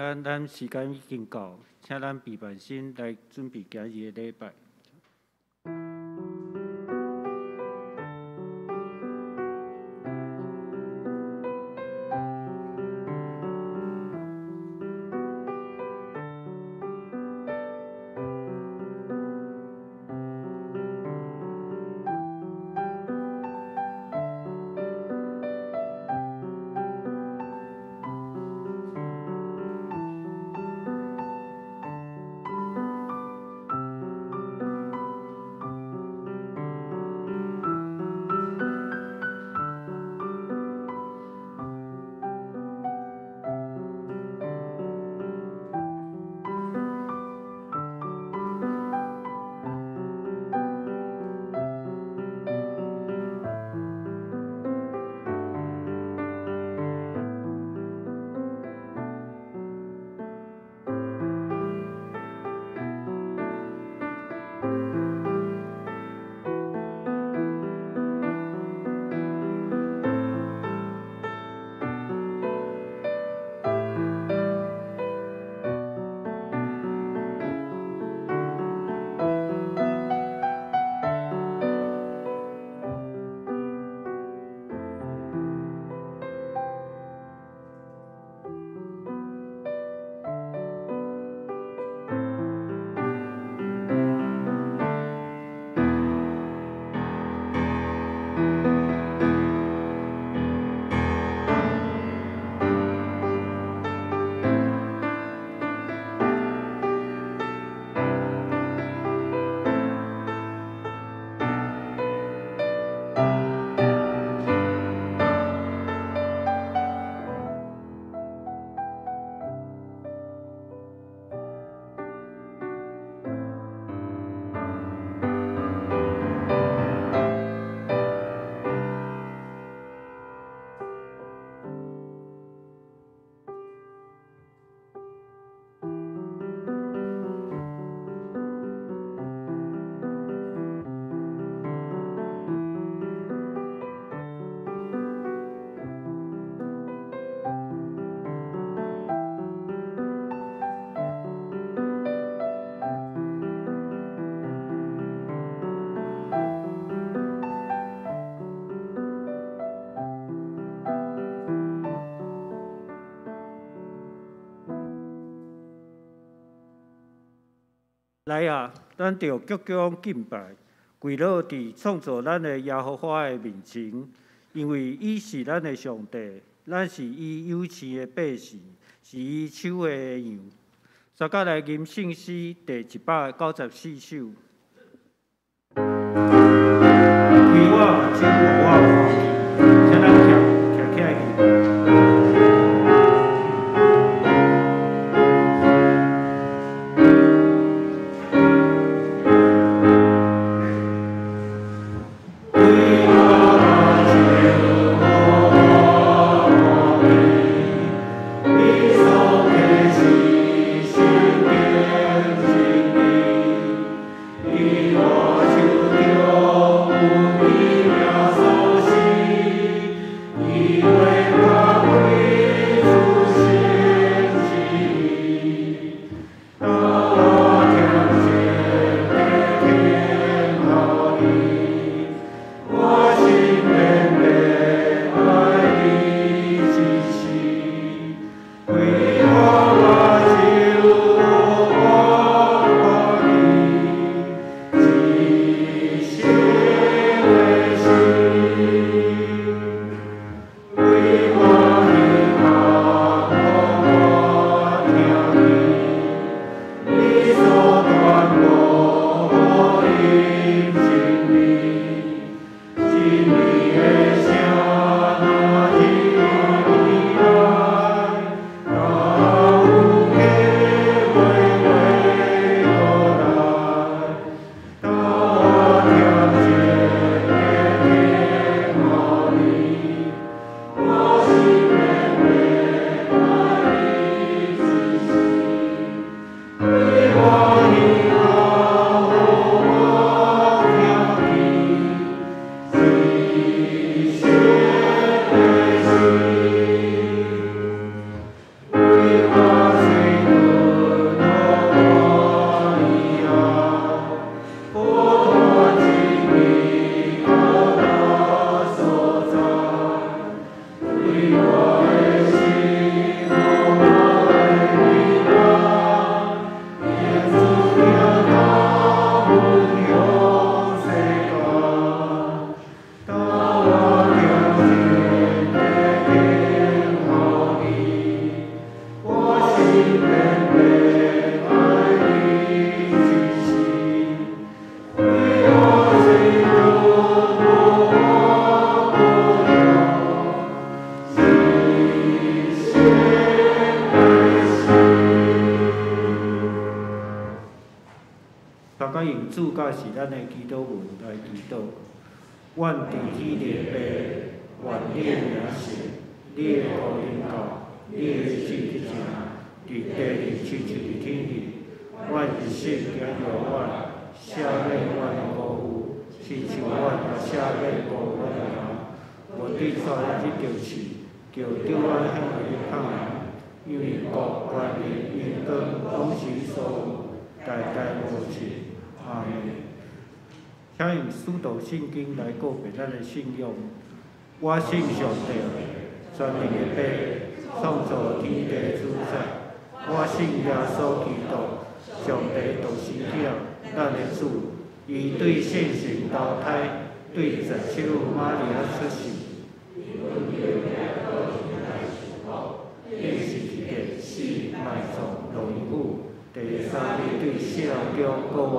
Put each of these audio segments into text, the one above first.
咱咱時間已經到，請咱備辦先來準備今日的禮拜。來啊，咱著鞠躬敬拜，跪落佇創造咱的耶和華的面前，因為伊是咱的上帝，咱是伊養飼的百姓，是伊手下的羊。大家來吟聖詩第194首。開我目睭，予我看見，請咱徛徛起來吟。開我目睭，予以下是咱的祈禱文來祈禱。阮佇天的父，願你的名聖，你的國臨到，你的旨意行，佇地裡親像佇天裡。阮日食行予阮，赦免阮的辜負，親像阮也赦免辜負阮的人。無准帶咱去著試，叫救阮向彼歹。因為國、權力、榮光，攏是你所有，代代無盡。阿門。請用使徒信經來告白咱的信仰。我信上帝，全能的父，創造天地的主宰。我信耶穌基督，上帝獨生子，咱的主。伊對聖神投胎，對十七瑪利亞出世。釘十字架死埋葬落陰府，第三日對死人中復活，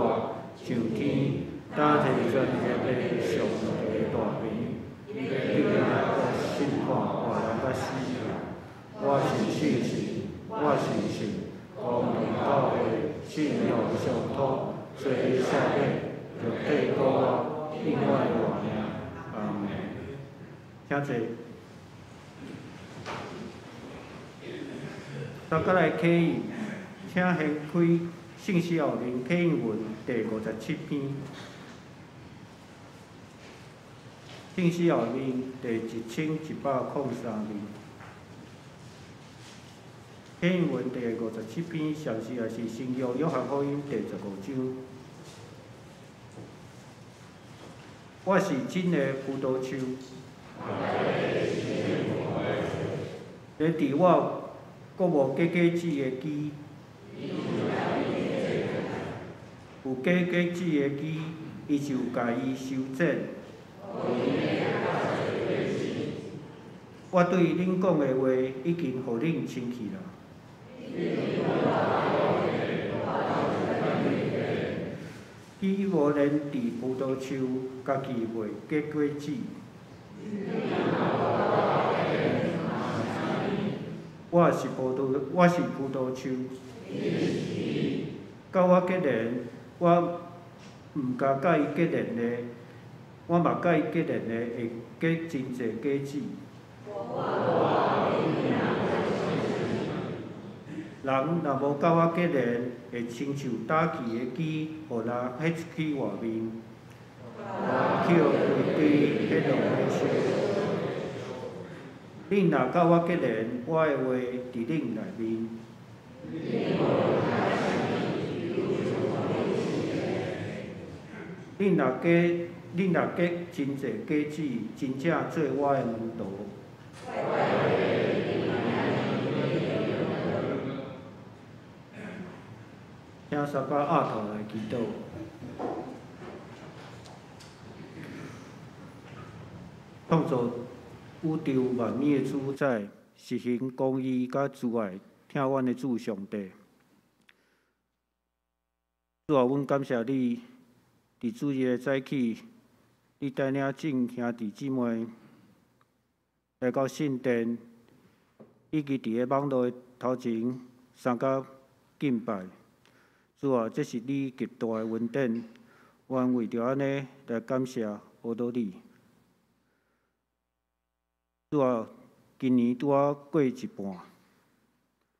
上天，擔提全能的上帝大權，對遐審判活人佮死人。我是聖神，我是信公義教會，聖路相通，罪赦免，肉體復活，永遠的活命。阿門。請坐。大家來啟應，請掀開聖詩後面啟應文第57篇。聖詩後面第1103頁。啟應文第57篇，上是也是新約約翰福音第15章。我是真的葡萄樹，連佇我閣無結果子的枝，有結果子的枝，伊就共伊修剪。我對恁講的話，已經予恁清氣啦。枝無連佇葡萄樹，家己袂結果子。我是葡萄樹。佮我結連，我毋共佮伊結連的，我嘛佮伊結連的，會結真濟果子。人若無佮我結連，會親像打去的枝，予人彼出去外面，抾規堆彼落火燒。恁若佮我結連，我的話佇恁內面。恁若結真濟果子，真正做我的門徒。請三甲阿頭來祈禱。創造宇宙萬物的主宰，實行公義佮慈愛，疼阮的主上帝。主啊，阮感謝你，佇主日的早起，你帶領眾兄弟姊妹來到聖殿，以及佇个網路的頭前相佮敬拜。主啊，這是你極大的恩典，阮為著按呢來感謝阿多你。主啊，今年拄仔過一半，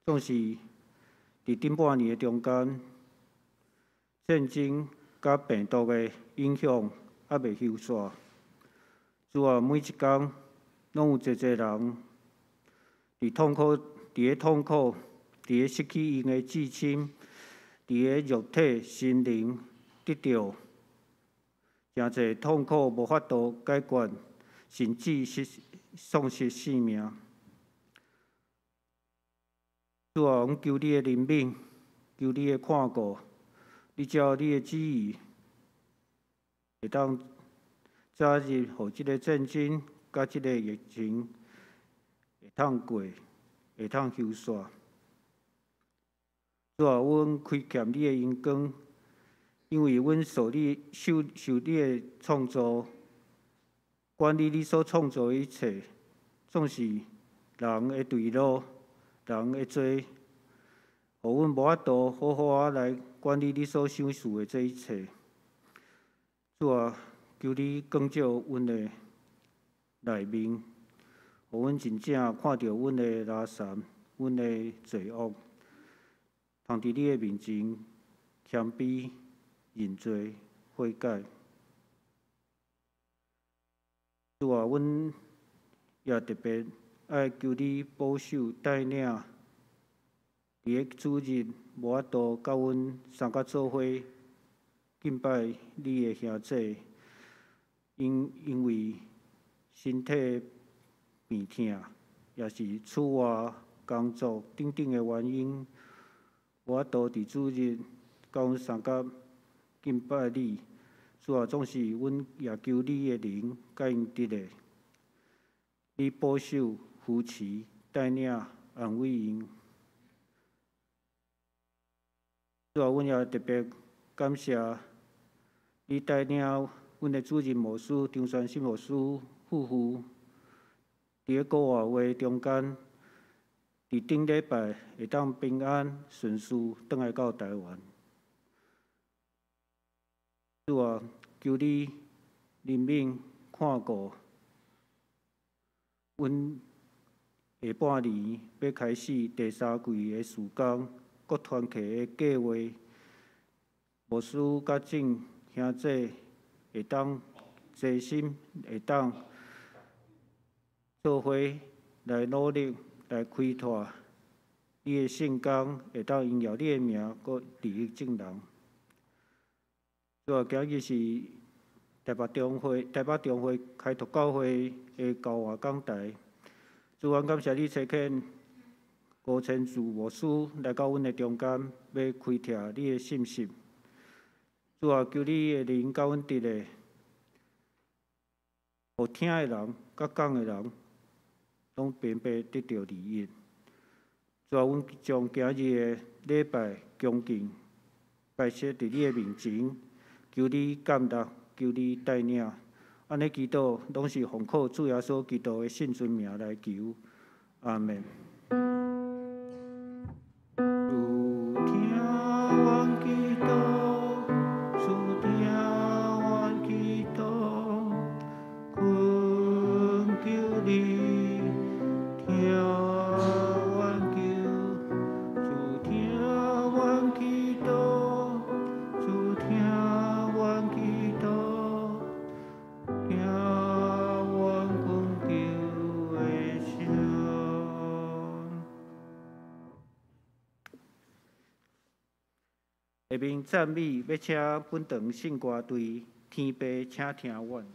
總是佇頂半年的中間，戰爭佮病毒的影響猶未休煞。主啊，每一工攏有濟濟人佇痛苦，佇咧痛苦，佇咧失去𪜶的至親，佇咧肉體、心靈得著誠濟痛苦，無法度解決，甚至是喪失性命。主啊，阮求你的憐憫，求你的看顧，你照你的旨意，會當早日予這个戰爭佮這个疫情會通過，會通休煞。主啊，阮虧欠你的榮光，因為阮受你受受你的創造，管理你所創造的一切，總是人的墜落，人的罪，予阮無法度好好仔來管理你所賞賜的這一切。主啊，求你光照阮的內面，予阮真正看著阮的垃圾、阮的罪惡，通佇你的面前謙卑認罪悔改。主啊，阮也特別愛求你保守帶領，佇个主日無法度佮阮相佮做伙敬拜你的兄姊，因為身體病痛，抑是出外工作等等的原因，無法度佇主日佮阮相佮敬拜你。主啊，總是阮也求你的靈佮𪜶佇咧，你保守、扶持、帶領、安慰𪜶。主啊，阮也特別感謝你帶領阮的主任牧師張傳新牧師夫婦，佇个國外話中間，佇頂禮拜會當平安順遂轉來到台灣。主啊，求你憐憫看顧阮下半年欲開始第三季的事工，閣團契的計劃，牧師佮眾兄姊會當齊心，會當做伙來努力來開拓你的聖工，會當榮耀你的名，閣利益眾人。主啊，今日是台北中會開拓教會的交換講台。主啊，感謝你差遣吳千柱牧師來到阮的中間，欲開拓你的信息。主啊，求你的靈佮阮佇咧，予聽的人佮講的人，攏平白得著利益。主啊，阮將今日的禮拜恭敬擺設佇你的面前，求你感動，求你帶領。按呢祈禱，攏是奉靠主耶穌基督的聖尊名來求。阿們。主聽阮祈禱，主聽阮祈禱，懇求你聽阮求，主聽阮祈禱，主聽阮祈禱，聽阮懇求的聲。下面讚美，欲請本堂聖歌隊天父，請聽阮。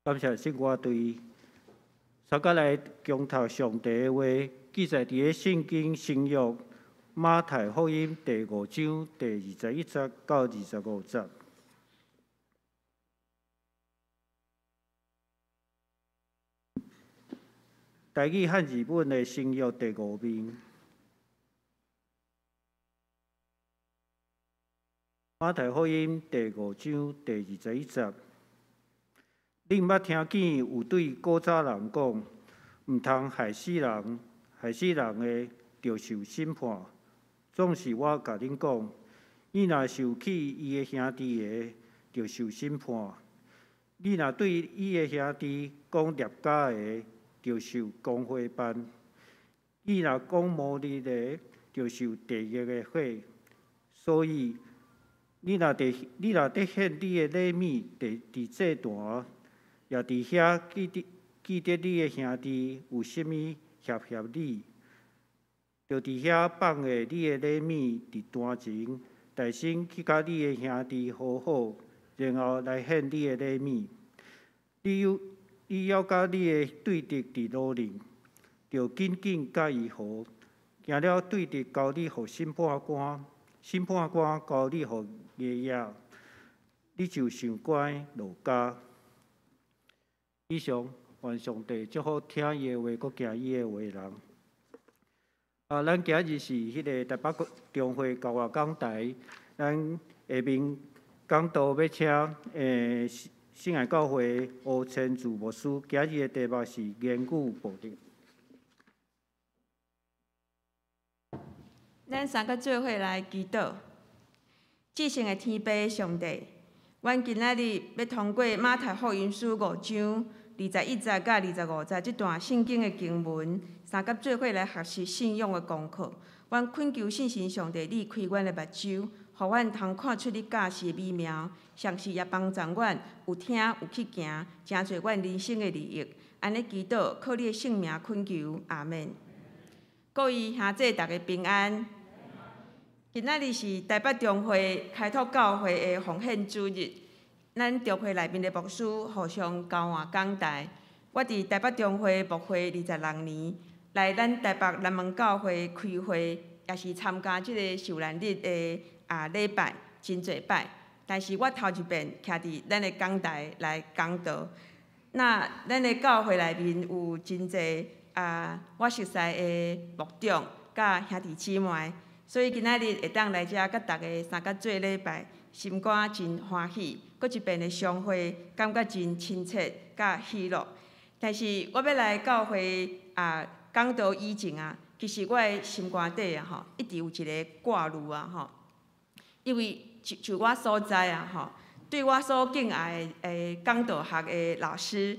感謝聖歌隊，三甲來恭讀上帝的話，記載佇个聖經新約馬太福音第五章第21節到25節。台語漢字本的新約第五面。馬太福音第五章第21節。恁捌聽見有對古早人講，毋通害死人，害死人的著受審判。總是我共恁講，你若受氣伊的兄弟的，著受審判；你若對伊的兄弟講掠假的，著受公會辦；你若講魔力的，著受地獄的火。所以，你若佇獻你的禮物佇祭壇，也佇遐記得你的兄弟有啥物脅脅你，就佇遐放下你的禮物佇壇前，代先去佮你的兄弟和好，然後來獻你的禮物。你猶佮你的對敵佇路頂，就緊緊佮伊和，驚了對敵交你予審判官，審判官交你予衙役，你就受關落監。以上，願上帝祝福聽伊的話，閣行伊的話的人。啊，咱今日是彼个台北中會教外講台，咱下面講道欲請聖愛教會吳千柱牧師，今日的題目是言語暴力。咱三個做伙來祈禱，至聖的天父上帝。阮今仔日欲通過馬太福音書五章21節佮25節這段聖經的經文，三佮做伙來學習信仰的功課。阮懇求聖神上帝，你開阮的目睭，予阮通看出你教示的美妙，同時也幫助阮有聽有去行，成做阮人生的利益。按呢祈禱，靠你的聖名懇求，阿們。各位兄弟，大家平安。今仔日是台北中會開拓教會的奉獻主日，咱中會內面的牧師互相交換講台。我佇台北中會牧會26年，來咱台北南門教會開會，也是參加這个受難日的禮拜，真濟擺。但是我頭一遍徛佇咱的講台來講道。那咱的教會內面有真濟我熟似的牧長佮兄弟姊妹。所以今仔日會當來遮佮大家三佮做禮拜，心肝真歡喜。閣一遍的相會，感覺真親切佮喜樂。但是我欲來教會講道以前啊，其實我的心肝底啊吼，一直有一个掛慮啊吼，因為就我所知啊吼，對我所敬愛的講道學的老師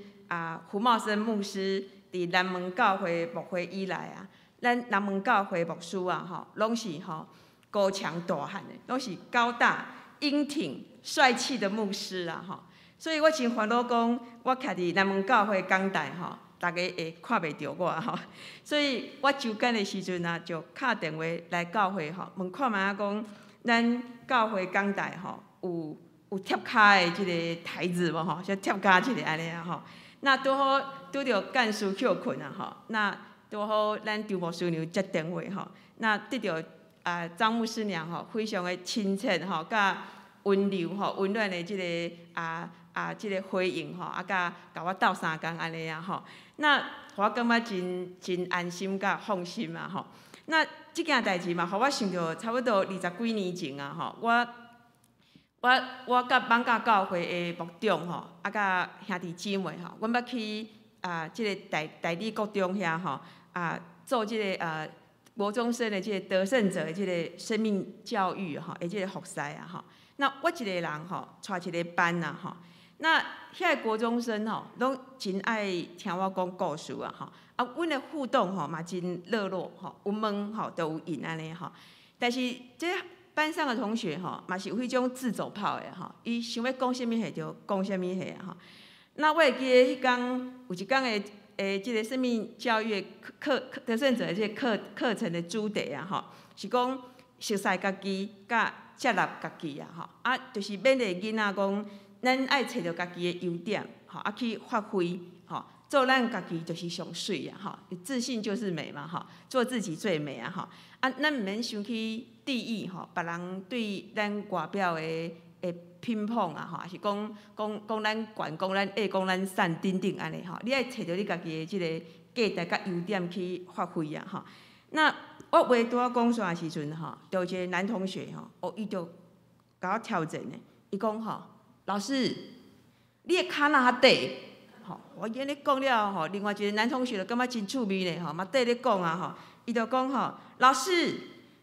胡茂森牧師，佇南門教會牧會以來啊。咱南門教會牧師啊，吼，攏是吼高強大漢的，攏是高大英挺帥氣的牧師啊，吼。所以我真煩惱講，我徛佇南門教會講台吼，逐逐家會看袂著我吼，所以我周間的時陣啊，就敲電話來教會吼，問看覓仔講，咱教會講台吼有疊跤的這个台子無吼，像疊跤一个按呢啊吼。那拄好拄著幹事歇睏啊吼，那拄好咱張牧師娘接電話吼，那得著啊張牧師娘吼非常的親切吼，佮溫柔吼溫暖的這个這个回應吼，啊，佮我鬥相共按呢啊吼，那予我感覺真真安心佮放心啊吼。那這件代誌嘛，予我想著差不多二十幾年前啊吼，我佮艋舺教會的牧長吼，啊，佮兄弟姊妹吼，阮捌去啊，這个大里國中遐吼，啊，做這个啊國中生的這个得勝者的這个生命教育吼，的這个服侍啊吼。那我一个人吼，帶一個班啊吼。那遐个國中生吼，攏真愛聽我講故事啊吼。啊，阮的互動吼嘛真熱絡吼，有問吼都有應按呢吼。但是這班上的同學吼，嘛是有彼種自走炮的吼，伊想欲講啥物話就講啥物話吼。那我會記得彼工有一工的這个生命教育課得勝者的這个課程的主題啊吼，是講熟悉家己佮接納家己啊吼。啊，就是勉勵囡仔講，咱愛揣著家己的優點吼，啊去發揮吼，做咱家己就是上媠啊吼，自信就是美嘛吼，做自己最美啊吼。啊，咱毋免傷去注意吼，別人對咱外表的評判啊吼，抑是講講講咱懸，講咱矮，講咱瘦等等按呢吼。你愛揣著你家己的這个價值佮優點去發揮啊吼。那我話拄仔講煞的時陣吼，就有一个男同學吼，哦，伊就共我挑戰的，伊講吼，老師，你的跤若較短？吼，我按呢講了吼，另外一个男同學就感覺真趣味咧吼，嘛綴咧講啊吼，伊就講吼，老師，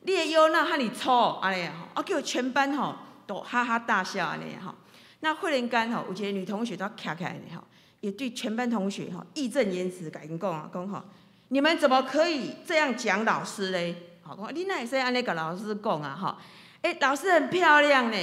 你的腰若遐爾粗？按呢吼，啊叫全班吼都哈哈大笑按呢吼。那忽然間吼，有一个女同學都徛起來吼，也對全班同學吼義正言辭共𪜶講啊，講吼，你們怎麼可以這樣講老師咧？吼，講你哪會使按呢共老師講啊？吼，欸，老師很漂亮呢，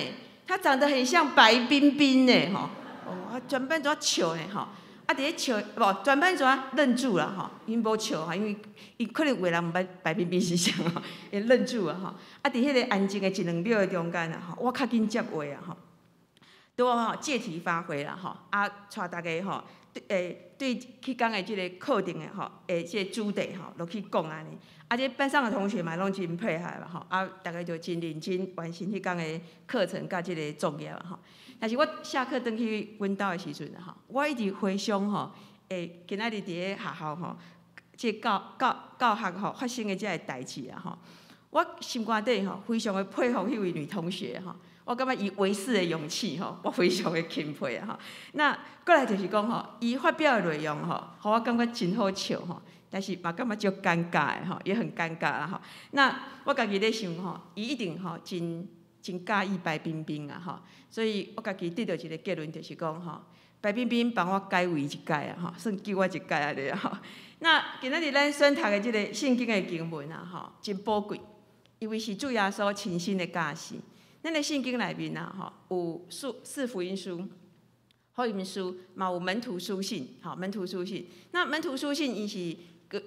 她長得很像白冰冰呢，吼，哦，全班都笑呢，吼，啊，佇咧笑，無，全班怎愣住了，吼，𪜶無笑吼，因為伊可能有的人毋捌白冰冰是啥吼，伊愣住啊，吼，啊，佇彼个安靜的一兩秒的中間啊，吼，我較緊接話啊，吼，拄好吼借題發揮啦，吼，啊，帶逐家吼，對彼工的這个課程的吼，這个主題吼，落去講按呢。啊，這班上的同學嘛攏真配合啦，吼，啊，逐家就真認真完成彼工的課程佮這个作業吼。但是我下課轉去阮兜的時陣吼，我一直回想吼，今仔日佇咧學校吼，這個教學吼發生的這个代誌啊吼，我心肝底吼非常的佩服彼位女同學吼，我感覺伊維持的勇氣吼，我非常的欽佩啊吼。那過來就是講吼，伊發表的內容吼，予我感覺真好笑吼，但是嘛感覺足尷尬的吼，也很尷尬啊吼。那我家己咧想吼，伊一定吼真真佮意白冰冰啊吼，所以我家己得著一个結論，就是講吼，白冰冰幫我解圍一擺啊吼，算救我一擺按呢吼。那今仔日咱選讀的這个聖經的經文啊吼，真寶貴，因為是主耶穌親身的教示。咱的聖經內面啊吼，有四福音書、福音書，嘛有門徒書信，吼，門徒書信。那門徒書信伊是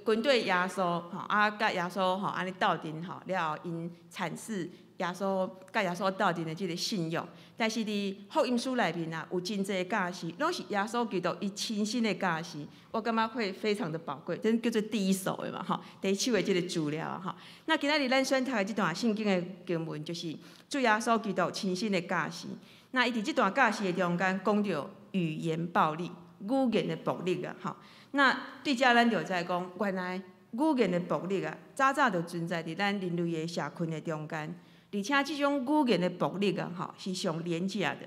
跟對耶穌吼，啊，佮耶穌吼按呢鬥陣吼，了後𪜶闡釋耶穌佮耶穌鬥陣的這个信仰。但是佇福音書內面啊，有真濟教示，攏是耶穌基督伊親身的教示，我感覺會非常的寶貴，這叫做第一手的嘛吼，第一手的這个資料吼。那今仔日咱選讀的這段聖經的經文，就是主耶穌基督親身的教示。那伊佇這段教示的中間講著語言暴力、語言的暴力啊吼。那對這咱就知講，原來語言的暴力啊，早早就存在佇咱人類的社群的中間。而且這種語言的暴力啊，吼，是上廉價的、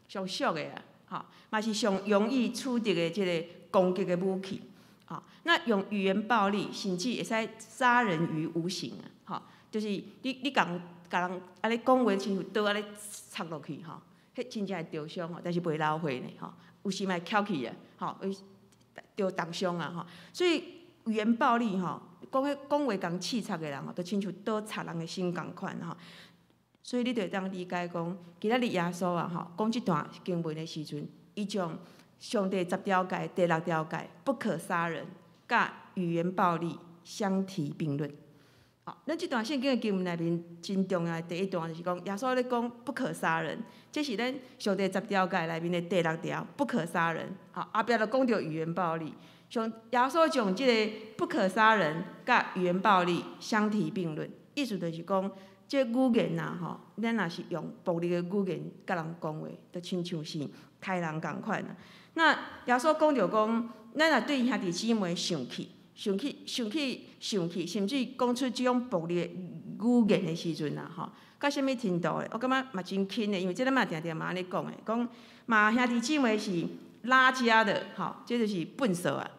上俗的啊，吼，嘛是上容易取得的這个攻擊的武器。吼，那用語言暴力，甚至會使殺人於無形啊，吼，就是你共共人按呢講話，親像刀按呢插落去吼，彼真正會著傷吼，但是袂流血呢，吼，有時嘛會翹起啊，吼，著重傷啊，吼，所以語言暴力吼，講彼講話共刺插的人吼，就親像刀插人的心仝款吼。所以你就會當理解講，今仔日耶穌啊吼，講這段經文的時陣，伊將上帝十條誡第六條誡不可殺人，佮語言暴力相提並論。好，咱這段聖經的經文內面真重要的第一段就是講，耶穌咧講不可殺人，這是咱上帝十條誡內面的第六條，不可殺人。好，後壁就講著語言暴力，像耶穌將這个不可殺人佮語言暴力相提並論，意思就是講，這語言啊吼，咱若是用暴力的語言佮人講話，就親像是刣人仝款啊。那耶穌講著講，咱若對兄弟姊妹生氣，生氣、生氣、生氣，甚至講出這種暴力的語言的時陣啊，吼，到啥物程度咧？我感覺嘛真輕的，因為這咱嘛定定嘛按呢講的，講罵兄弟姊妹是垃圾的，吼，這就是糞埽啊，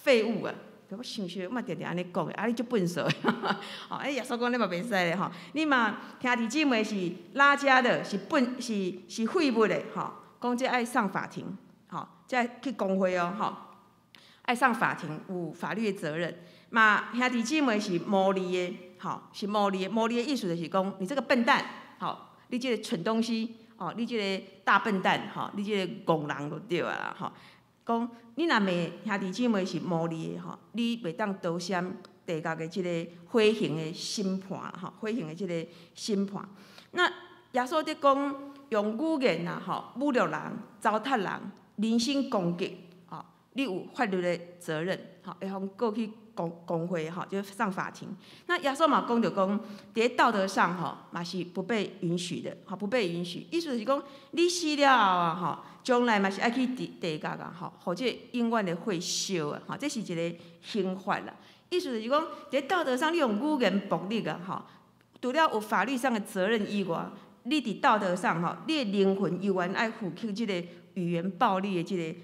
廢物啊。我想想，我嘛定定按呢講的，啊，你足糞埽的，吼，哎，耶穌講你嘛袂使咧，吼，你罵兄弟姊妹是垃圾的，是糞，是廢物的，吼，講這愛上法庭，吼，這去公會哦，吼。愛上法庭，有法律的責任。罵兄弟姊妹是毛利的，吼，是毛利的。毛利的意思就是講，你這個笨蛋，吼，你這個蠢東西，哦，你這個大笨蛋，吼，你這個戇人就對啊，吼。講你若罵兄弟姊妹是毛利的，吼，你袂當逃閃地獄的這个火刑的審判，吼，火刑的這个審判。那耶穌佇講用語言啊，吼，侮辱人、糟蹋人、人身攻擊。你有法律的責任，吼，會予告去公會，吼，就上法庭。那耶穌嘛講著講，佇道德上，吼，嘛是不被允許的，吼，不被允許。意思就是講，你死了後啊，吼，將來嘛是愛去地獄啊，吼，予這永遠的火燒啊，吼，這是一个刑罰啦。意思就是講，佇道德上，你用語言暴力啊，吼，除了有法律上的責任以外，你佇道德上，吼，你的靈魂猶原愛負起這个語言暴力的這个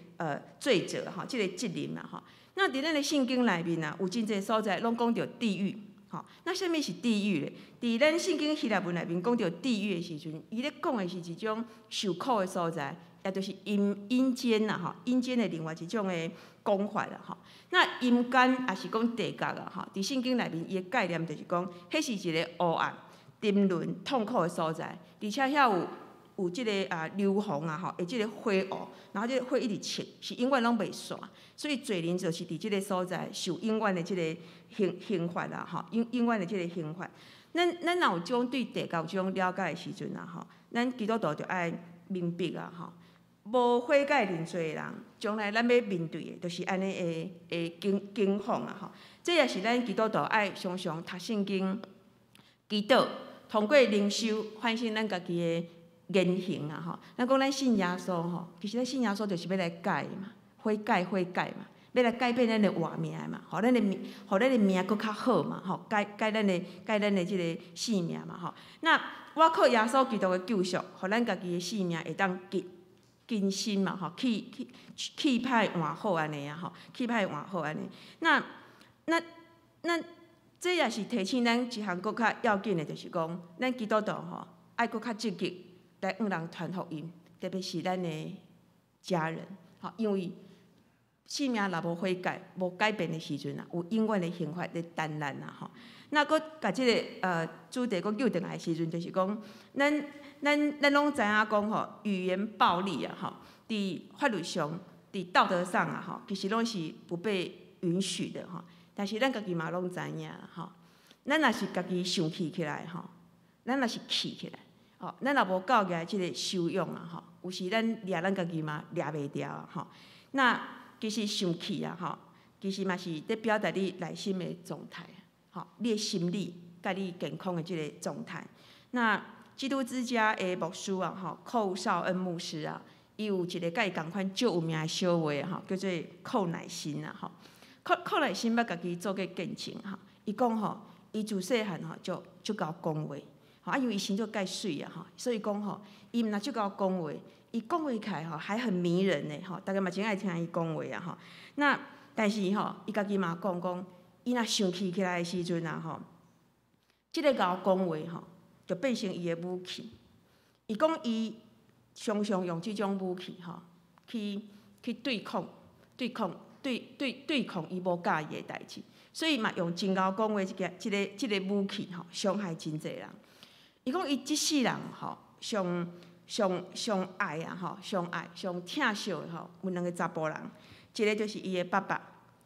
罪責吼，這个責任啦吼。那佇咱的聖經內面啊，有真濟所在攏講著地獄，吼。那啥物是地獄咧？佇咱聖經希臘文內面講著地獄的時陣，伊咧講的是一種受苦的所在，也就是陰陰間啦，吼，陰間的另外一種的講法啦，吼。那陰間也是講地獄啊，吼。佇聖經內面，伊的概念就是講，彼是一个黑暗、沉淪、痛苦的所在，而且遐有這个啊硫磺啊吼，會這个火焰，然後這个火一直衝，是永遠攏袂散，所以罪人就是佇這个所在受永遠的這个刑罰啦吼，永遠的這个刑罰。咱若有這種對地獄有這種了解的時陣啊吼，咱基督徒就愛明白啊吼，無悔改認罪的人，將來咱欲面對的，就是按呢的境況啊吼。這也是咱基督徒愛常常讀聖經、祈禱，通過靈修反省咱家己的言行啊吼，咱講咱信耶穌吼，其實咱信耶穌就是欲來改嘛，悔改悔改嘛，欲來改變咱的活命嘛，予咱的命，予咱的命閣較好嘛，吼，改改咱的這个性命嘛，吼。那倚靠耶穌基督的救贖，予咱家己的性命會當更新嘛，吼，去歹換好按呢啊，吼，去歹換好按呢。那這也是提醒咱一項閣較要緊的，就是講，咱基督徒吼，愛閣較積極來向人傳福音，特別是咱的家人，吼，因為性命若無悔改、無改變的時陣啊，有永遠的刑罰咧等咱啊，吼。那閣共這个主題閣揪轉來的時陣，就是講，咱攏知影講吼，語言暴力啊，吼，佇法律上、佇道德上啊，吼，其實攏是不被允許的，吼。但是咱家己嘛攏知影，吼，咱若是家己生氣起來，吼，咱若是氣起來，吼，咱若無夠額這个修養啊，吼，有時咱掠咱家己嘛掠袂牢啊，吼。那其實生氣啊，吼，其實嘛是佇表達你內心的狀態，吼，你的心理佮你健康的這个狀態。那基督之家的牧師啊，吼，寇紹恩牧師啊，伊有一个佮伊仝款足有名的笑話吼，叫做寇乃馨啊，吼。寇乃馨捌家己做過見證吼，伊講吼，伊自細漢吼就足𠢕講話，吼啊，因為伊生做蓋媠啊吼，所以講吼，伊毋若足𠢕講話，伊講話起來吼還很迷人呢吼，大家嘛真愛聽伊講話啊吼。那但是吼，伊家己嘛講講，伊若生氣起來的時陣啊吼，這个𠢕講話吼，就變成伊的武器。伊講伊常常用這種武器吼，去對抗、對抗、對對對抗伊無佮意的代誌，所以嘛用真𠢕講話這个武器吼，傷害真濟人。伊講伊這世人吼，上上上愛啊吼，上愛上疼惜的吼，有兩个查埔人，一个就是伊的爸爸，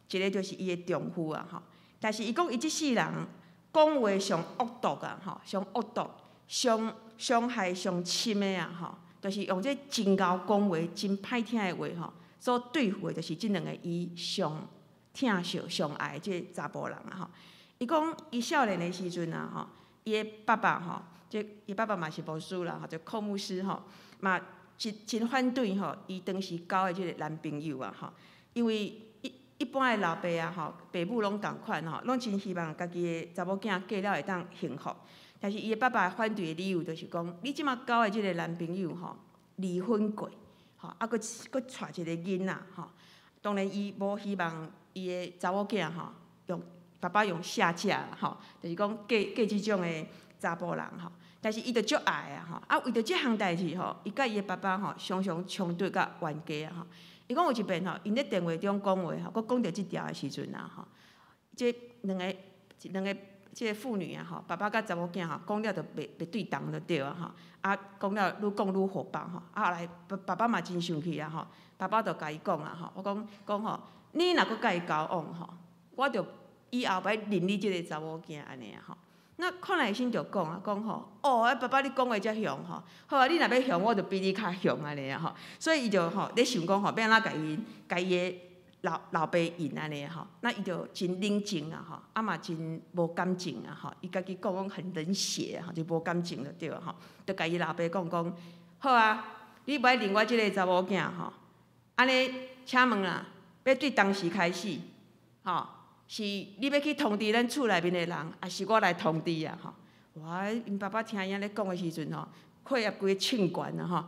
一个就是伊的丈夫啊吼。但是伊講伊這世人講話上惡毒啊吼，上惡毒、傷傷害上深的啊吼，就是用這真𠢕講話、真歹聽的話吼，所對付的就是這兩个伊上疼惜、上愛的這查埔人啊吼。伊講伊少年的時陣啊吼，伊的爸爸吼，這伊爸爸嘛是牧師啦吼，就寇牧師吼，嘛真真反對吼，伊當時交的這个男朋友啊吼，因為一般的老爸啊吼，爸母攏仝款吼，攏真希望家己的查某囝嫁了會當幸福。但是伊的爸爸反對的理由就是講，你這馬交的這个男朋友吼，離婚過，吼，啊，閣閣娶一个囡仔吼，當然伊無希望伊的查某囝吼，用爸爸用下嫁吼，就是講嫁嫁這種的查埔人吼。但是伊就足愛啊吼，啊為著這項代誌吼，伊佮伊的爸爸吼常常衝突佮冤家啊吼。伊講有一遍吼，𪜶咧電話中講話吼，閣講著這條的時陣啊吼，這兩个兩个這个父女啊吼，爸爸佮查某囝吼，講了就袂袂對同就對啊吼，啊講了愈講愈火爆吼，啊後來爸爸爸嘛真生氣啊吼，爸爸就共伊講啊吼，我講講吼，你若閣佮伊交往吼，我就以後欲認你這个查某囝按呢啊吼。那康乃馨就講啊，講吼，哦，啊爸爸你講話遮雄吼，好啊，你若欲雄，我就比你較雄按呢啊吼，所以伊就吼咧想講吼，欲按怎共伊共伊的老老爸應按呢吼，那伊就真冷靜啊吼，啊嘛真無感情啊吼，伊家己講講很冷血吼，就無感情就對吼，就共伊老爸講講，好啊，你欲認我這个查某囝吼，按呢，請問啦，欲對當時開始，吼，是你欲去通知咱厝內面的人，抑是我來通知啊？吼！哇！𪜶爸爸聽伊按呢講的時陣吼，血壓規个衝懸啊！吼，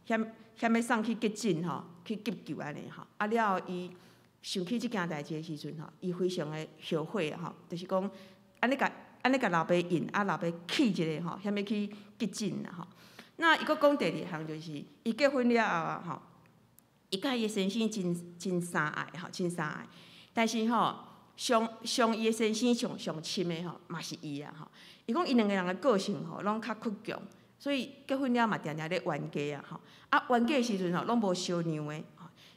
險險欲送去急診吼，去急救按呢吼。啊了後，伊想起這件代誌的時陣吼，伊非常的後悔啊！吼，就是講按呢共按呢共老爸應，啊老爸氣一个吼，險欲去急診啊！吼。那伊閣講第二項就是，伊結婚了後啊吼，伊佮伊的先生真真相愛吼，真相愛，但是吼，傷傷伊的先生上上深的吼，嘛是伊啊吼。伊講𪜶兩个人的個性吼，攏較倔強，所以結婚了嘛，定定咧冤家啊吼。啊，冤家的時陣吼，攏無相讓的。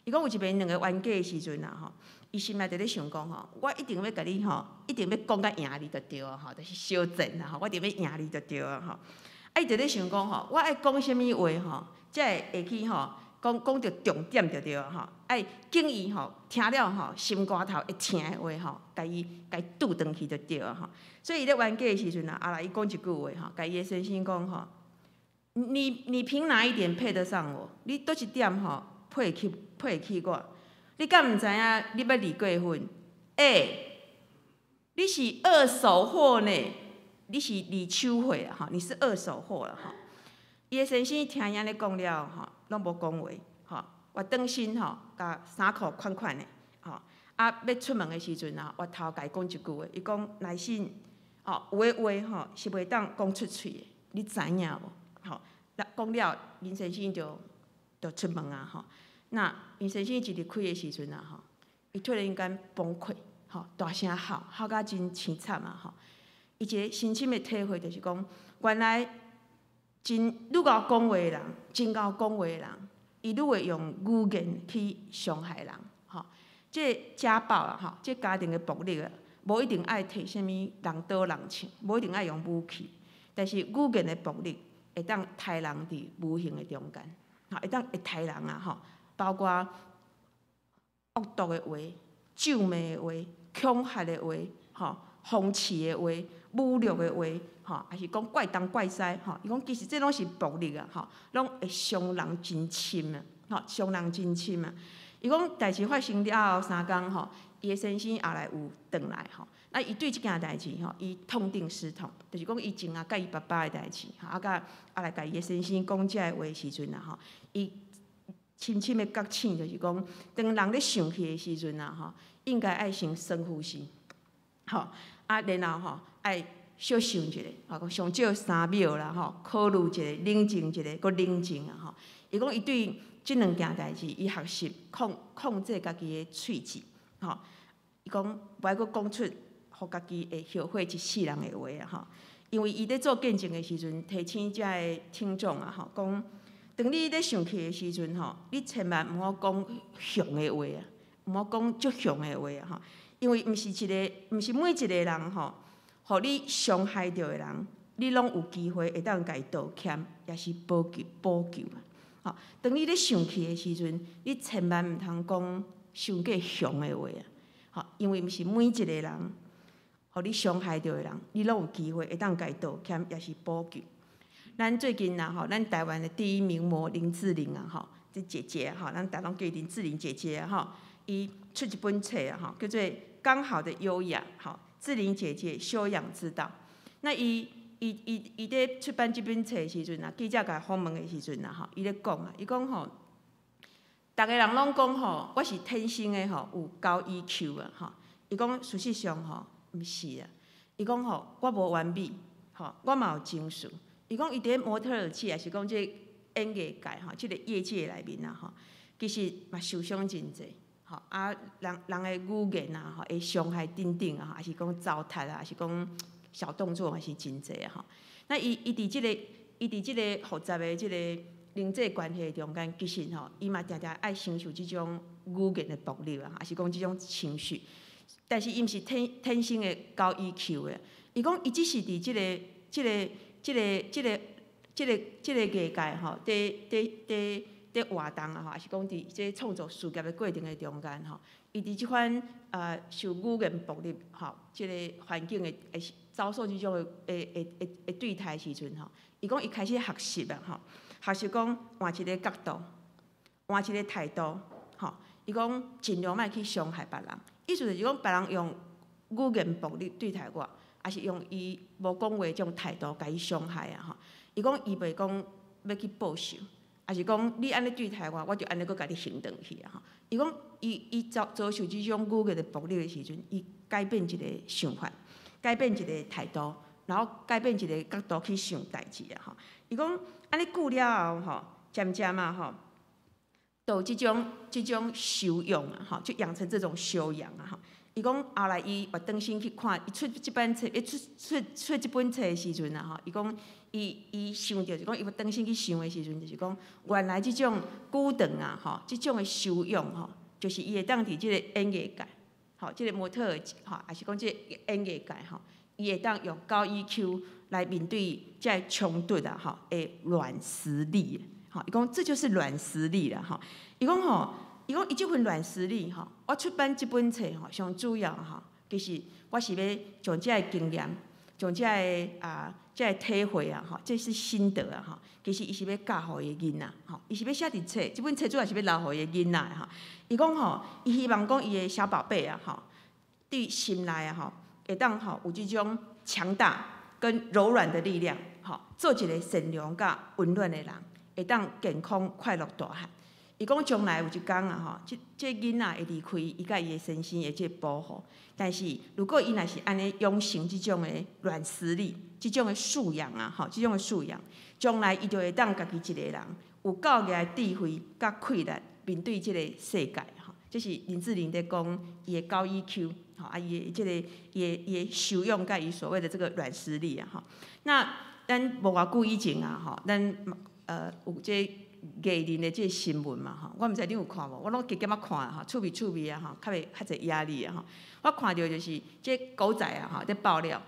伊講有一擺𪜶兩个冤家的時陣啊吼，伊心內就咧想講吼，我一定欲共你吼，一定欲講甲贏你就對啊吼，就是相戰啊吼，我一定欲贏你就對啊吼。啊，伊就咧想講吼，我愛講啥物話吼，才會會去吼，講講著重點就對啊吼，愛警伊吼聽了吼心肝頭會疼的話吼，共伊共伊拄轉去就對啊吼。所以伊咧冤家的時陣啊，後來伊講一句話吼，共伊的先生講吼，你你憑哪一點配得上我？你佗一點吼配得起配得起我？你敢毋知影你欲離過婚？欸，你是二手貨呢？你是二手貨啊！吼，你是二手貨啦！吼，伊的先生聽伊按呢講了吼，攏無講話，吼，倚轉身吼，共衫褲款款的，吼，啊，欲出門的時陣啊，回頭共伊講一句話，伊講乃馨，吼，有的話吼是袂當講出喙的，你知影無？吼，那講了，𪜶先生就就出門啊，吼，那𪜶先生一離開的時陣啊，吼，伊突然間崩潰，吼，大聲哭，哭甲真凄慘啊，吼，伊一個深深的體會就是講，原來，真愈𠢕講話的人，真𠢕講話的人，伊愈會用語言去傷害人，吼。這个家暴啊，吼，這家庭的暴力啊，無一定愛提啥物人刀人槍，無一定愛用武器，但是語言的暴力會當刣人佇無形的中間，吼，會當會刣人啊，吼，包括惡毒的話、咒罵的話、恐嚇的話，吼，諷刺的話、侮辱的話，吼，抑是講怪東怪西，吼，伊講其實這攏是暴力啊，吼，攏會傷人真深啊，吼，傷人真深啊。伊講代誌發生了後3工吼，伊的先生後來有轉來吼，啊，伊對這件代誌吼，伊痛定思痛，就是講伊前仔佮伊爸爸的代誌，吼，啊，佮後來共伊的先生講這个話的時陣啊，吼，伊深深的覺醒，就是講，當人咧生氣的時陣啊，吼，應該愛先深呼吸，吼，啊，然後吼，愛小想一下，吼，上少3秒啦，吼，考慮一下，冷靜一下，閣冷靜啊，吼。伊講伊對這兩件代誌，伊學習控控制家己的喙舌，吼。伊講無愛閣講出，予家己會後悔一世人的話啊，吼。因為伊咧做見證的時陣，提醒遮的聽眾啊，吼，講當你咧生氣的時陣吼，你千萬毋好講凶的話啊，毋好講足凶的話啊吼，因為毋是一个，毋是每一个人吼，予你傷害著的人，你攏有機會會當共伊道歉，抑是補救補救啊。吼，當你咧生氣的時陣，你千萬毋通講傷過凶的話啊！吼，因為毋是每一个人，予你傷害著的人，你攏有機會會當共伊道歉，抑是補救。咱最近啊，吼，咱台灣的第一名模林志玲啊，吼，這姐姐吼，咱逐攏叫林志玲姐姐啊，吼，伊出一本冊啊，吼，叫做《剛好的優雅》，吼，志玲姐姐修養之道。那伊佇出版這本冊的時陣啊，記者共伊訪問的時陣啊，吼，伊咧講啊，伊講吼，逐个人攏講吼，我是天生的吼，有高 EQ 啊，吼。伊講事實上吼，毋是啊。伊講吼，我無完美，吼，我嘛有情緒。伊講伊佇模特兒界，抑是講這演藝界吼，這個業界內面啊吼，其實嘛受傷真濟，吼啊人人的語言啊吼，會傷害等等啊，抑是講糟蹋啊，抑是講小動作嘛是真濟啊吼。那伊佇這個複雜的這個人際關係中間，其實吼，伊嘛定定愛承受這種語言的暴力啊，抑是講這種情緒。但是伊毋是天生的高 EQ 的，伊講伊只是佇這個藝界吼，佇活動啊吼，抑是講佇這創作事業的過程的中間吼，伊佇這款受語言暴力吼，這個環境的會遭受這種的對待時陣吼，伊講伊開始學習啊吼，學習講換一個角度，換一個態度，吼，伊講盡量莫去傷害別人，意思就是講別人用語言暴力對待我，抑是用伊無講話這種態度共伊傷害啊吼，伊講伊袂講欲去報仇，抑是講你按呢對待我，我就按呢閣共你還轉去啊吼。伊講伊遭受這種語言的暴力的時陣，伊改變一個想法，改變一個態度，然後改變一個角度去想代誌啊吼。伊講按呢久了後吼，漸漸啊吼，就有這種修養啊吼，就養成這種修養啊吼。伊講後來伊會轉身去看，伊出這本冊，伊出這本冊的時陣啊吼，伊講伊想著是講，伊欲轉身去想的時陣，就是講原來這種久長啊吼，這種的修養吼，就是伊會當佇這個演藝界，吼，這個模特兒吼，抑是講這個演藝界吼，伊會當用高 EQ 來面對這个衝突啊吼的軟實力，吼，伊講這就是軟實力啦吼，伊講吼。伊講伊這份軟實力吼，我出版這本冊吼，上主要吼，其實我是欲將這个經驗，將這个體會啊吼，這是心得啊吼，其實伊是欲教予伊的囡仔吼，伊是欲寫佇冊，這本冊主要是欲留予伊的囡仔的吼。伊講吼，伊希望講伊的小寶貝啊吼，佇心內啊吼，會當吼有這種強大跟柔軟的力量，吼，做一個善良佮溫暖的人，會當健康快樂大漢。伊講將來有一工啊吼，這囡仔會離開伊佮伊的先生的這個保護，但是如果伊若是按呢養成這種的軟實力、這種的素養啊吼，這種的素養，將來伊就會當家己一個人有夠額的智慧佮氣力面對這個世界吼。這是林志玲佇講伊的高 EQ 吼，啊伊的這個伊的修養佮伊所謂的這個軟實力啊吼。那咱無偌久以前啊吼，咱有這藝人的這個新聞嘛吼，我毋知你有看無？我攏加減仔看吼，趣味趣味啊吼，較袂較濟壓力啊吼。我看著就是這狗仔啊吼，佇爆料，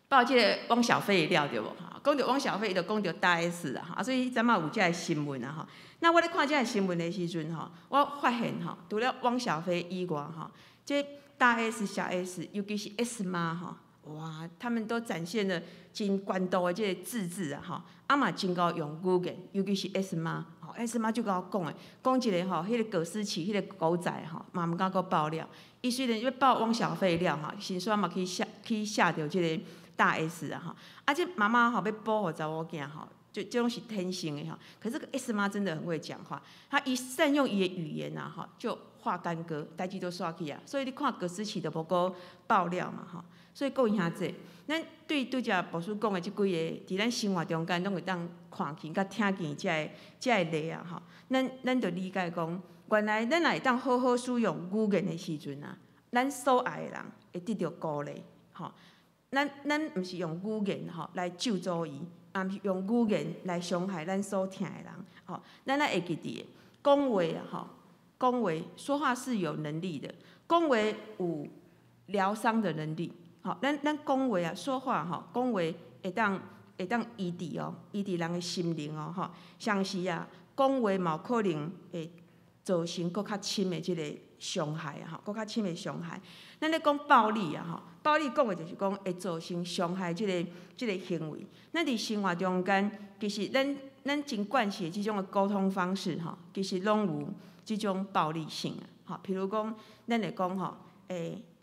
爆這個汪小菲的料對無？吼，講著汪小菲，伊就講著大 S 啊，啊，所以這擺有這个新聞啊吼。那我咧看這个新聞的時陣吼，我發現吼，除了汪小菲以外吼，這大 S、小 S，尤其是 S 媽吼，哇，他們都展現了真高度的這個自制啊吼，啊嘛真𠢕用語言，尤其是 S 媽，吼 S 媽足𠢕講的，講一個吼，彼個葛思琪，彼個狗仔吼，嘛毋敢閣爆料。伊雖然欲爆汪小菲料吼，先煞嘛去嚇著這個大 S 啊吼，啊這媽媽吼欲保護查某囝吼，就這攏是天生的吼。可是這個 S 媽真的很會講話，她一善用伊的語言啊吼，就化干戈，代誌都煞去啊。所以你看葛思琪都無閣爆料嘛吼。所以各位兄弟，咱對拄才牧師講的這幾個，佇咱生活中間攏會當看見佮聽見這个例啊吼，咱就理解講，原來咱若會當好好使用語言的時陣啊，咱所愛的人會得著鼓勵吼。咱毋是用語言吼來咒詛伊，也毋是用語言來傷害咱所疼的人。吼，咱愛會記佇講話啊，吼，講話說話是有能力的，講話有療傷的能力。吼，咱講話啊，說話吼，講話會當醫治哦，醫治人的心靈哦，吼。同時啊，講話嘛有可能會造成閣較深的這个傷害啊，吼，閣較深的傷害。咱咧講暴力啊，吼，暴力講的就是講會造成傷害這个行為。咱佇生活中間，其實咱真慣勢的這種的溝通方式，吼，其實攏有這種暴力性啊，吼。譬如講，咱會講吼，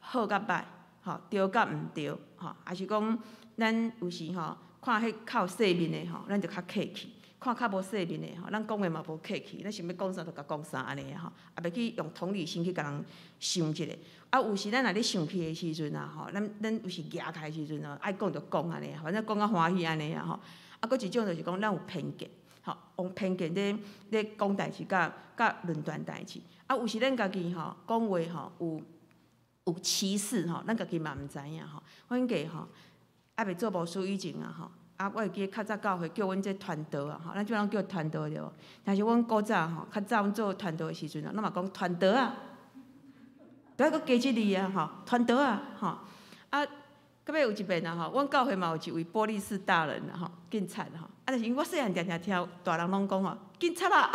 好佮歹，吼，對佮毋對，吼，抑是講咱有時吼，看彼較有勢面的吼，咱就較客氣；看較無勢面的吼，咱講話嘛無客氣，咱想欲講啥就共講啥按呢吼，也袂去用同理心去共人想一下。啊，有時咱若咧生氣的時陣啊，吼，咱有時蔫起來的時陣啊，愛講就講按呢，反正講較歡喜按呢啊吼。啊，閣一種就是講咱有偏見，吼，用偏見咧講代誌，佮論斷代誌。啊，有時咱家己吼講話吼有歧視吼，咱家己嘛毋知影吼。阮家吼，猶未做牧師以前啊吼，啊，我會記得較早教會叫阮這傳道啊吼，咱這擺攏叫傳道對無？但是阮古早吼，較早阮做傳道的時陣啊，攏嘛講傳道啊，都愛閣加這字啊吼，傳道啊吼。啊，到尾有一遍啊吼，阮教會嘛有一位波利斯大人啊吼，警察吼，啊，但是因為我細漢定定聽大人攏講吼，警察啊，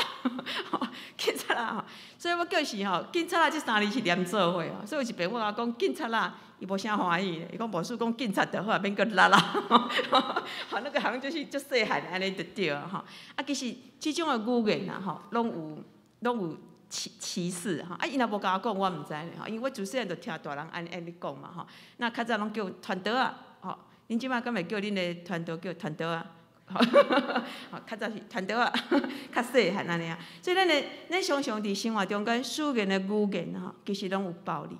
警察啊吼，所以我叫時吼，警察啊這三字是連做伙吼，所以有一遍我共講警察啊，伊無啥歡喜，伊講牧師講警察就好，免閣啦啦，吼，那個好像就是足細漢按呢就對啊吼。啊，其實這種的語言啊吼，攏有歧視吼，啊，伊若無共我講，我毋知咧吼，因為我自細漢就聽大人按呢講嘛吼。那較早攏叫傳道啊，吼，恁這擺敢會叫恁的傳道叫傳道啊？吼，較早是傳道啊，較細漢按呢啊。所以咱常常佇生活中間使用的語言吼，其實攏有暴力，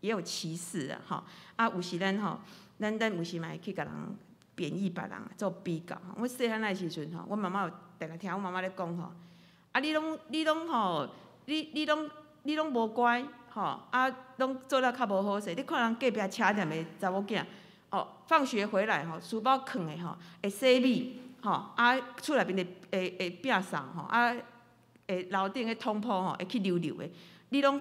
也有歧視啊，吼。啊，有時咱吼，咱有時嘛會去共人貶抑別人做比較。我細漢的時陣吼，我媽媽有定定聽阮媽媽咧講吼，啊，你攏吼。你攏無乖，吼啊，攏做了較無好勢。你看人隔壁車店的查某囝，哦，放學回來吼，書包囥的吼，會洗米，吼啊，厝內面會會會摒掃吼，啊，會樓頂的通鋪吼，會去溜溜的。你攏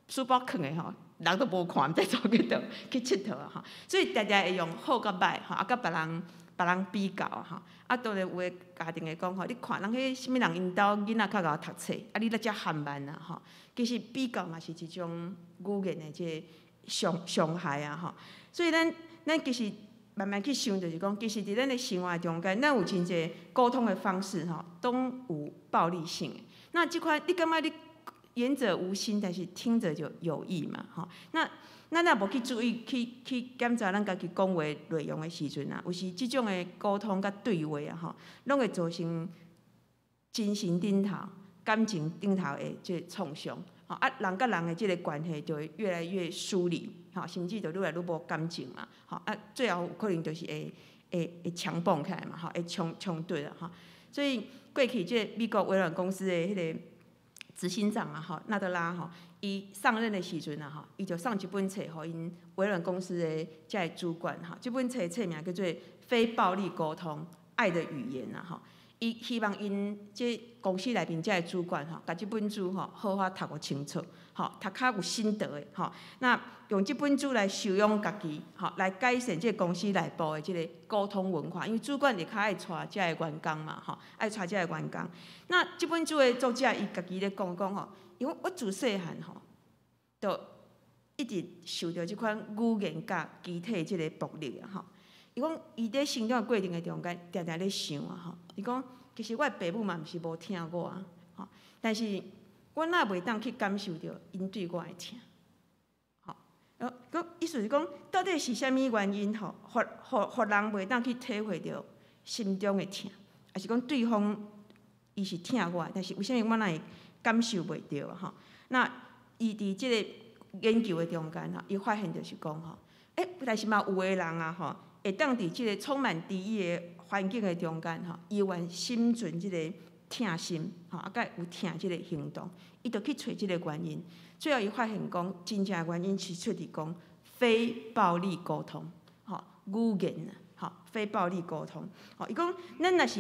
書包囥的吼，人都無看，毋知走去佗去𨑨迌啊吼。所以定定會用好佮歹吼，啊，佮別人比較吼。啊，當然有的家庭會講吼，你看人彼啥物人𪜶兜囡仔較𠢕讀冊，啊，你咧遮含慢啊吼。其實比較嘛是一種語言的這個傷害啊吼。所以咱其實慢慢去想，就是講，其實佇咱的生活中間，咱有真濟溝通的方式吼，攏有暴力性的。那這款你感覺你言者無心，但是聽者就有意嘛吼。那咱若無去注意去檢查咱家己講話內容的時陣啊，有時這種的溝通佮對話啊吼，攏會造成精神頂頭、感情頂頭的這個創傷。吼啊，人佮人的這個關係就會越來越疏離，吼，甚至就愈來愈無感情嘛，吼啊，最後有可能就是會強蹦起來嘛，吼，會衝突啊，吼。所以過去這個美國微軟公司的彼個執行長啊，吼，納德拉吼，伊上任的時陣啊，吼，伊就送一本冊予𪜶微軟公司的這个主管吼，這本冊冊名叫做《非暴力溝通：愛的語言》啊，吼。伊希望𪜶這公司內面這个主管吼，共這本書吼好好讀予清楚，吼，讀較有心得的吼。那用這本書來修養家己，吼，來改善這个公司內部的這个溝通文化。因為主管會較愛帶這个員工嘛，吼，愛帶這个員工。那這本書的作者伊家己咧講講吼，伊講我自細漢吼，就一直受著這款語言佮肢體這个暴力啊，吼。伊講伊佇成長的過程的中間，定定咧想啊，吼。伊講其實我的爸母嘛毋是無疼我啊，吼，但是我哪袂當去感受著𪜶對我的疼，吼。閣意思是講，到底是啥物原因吼，予人袂當去體會著心中的疼，抑是講對方伊是疼我，但是為啥物我哪會感受袂著吼？那伊佇這个研究的中間吼，伊發現就是講吼，但是嘛有的人啊吼，會當佇這个充滿敵意的環境的中間吼，伊猶心存這个疼心吼，啊，佮有疼這个行動，伊就去揣這个原因。最後伊發現講，真正的原因是出佇講非暴力溝通，吼，語言啊，吼，非暴力溝通。吼，伊講咱若是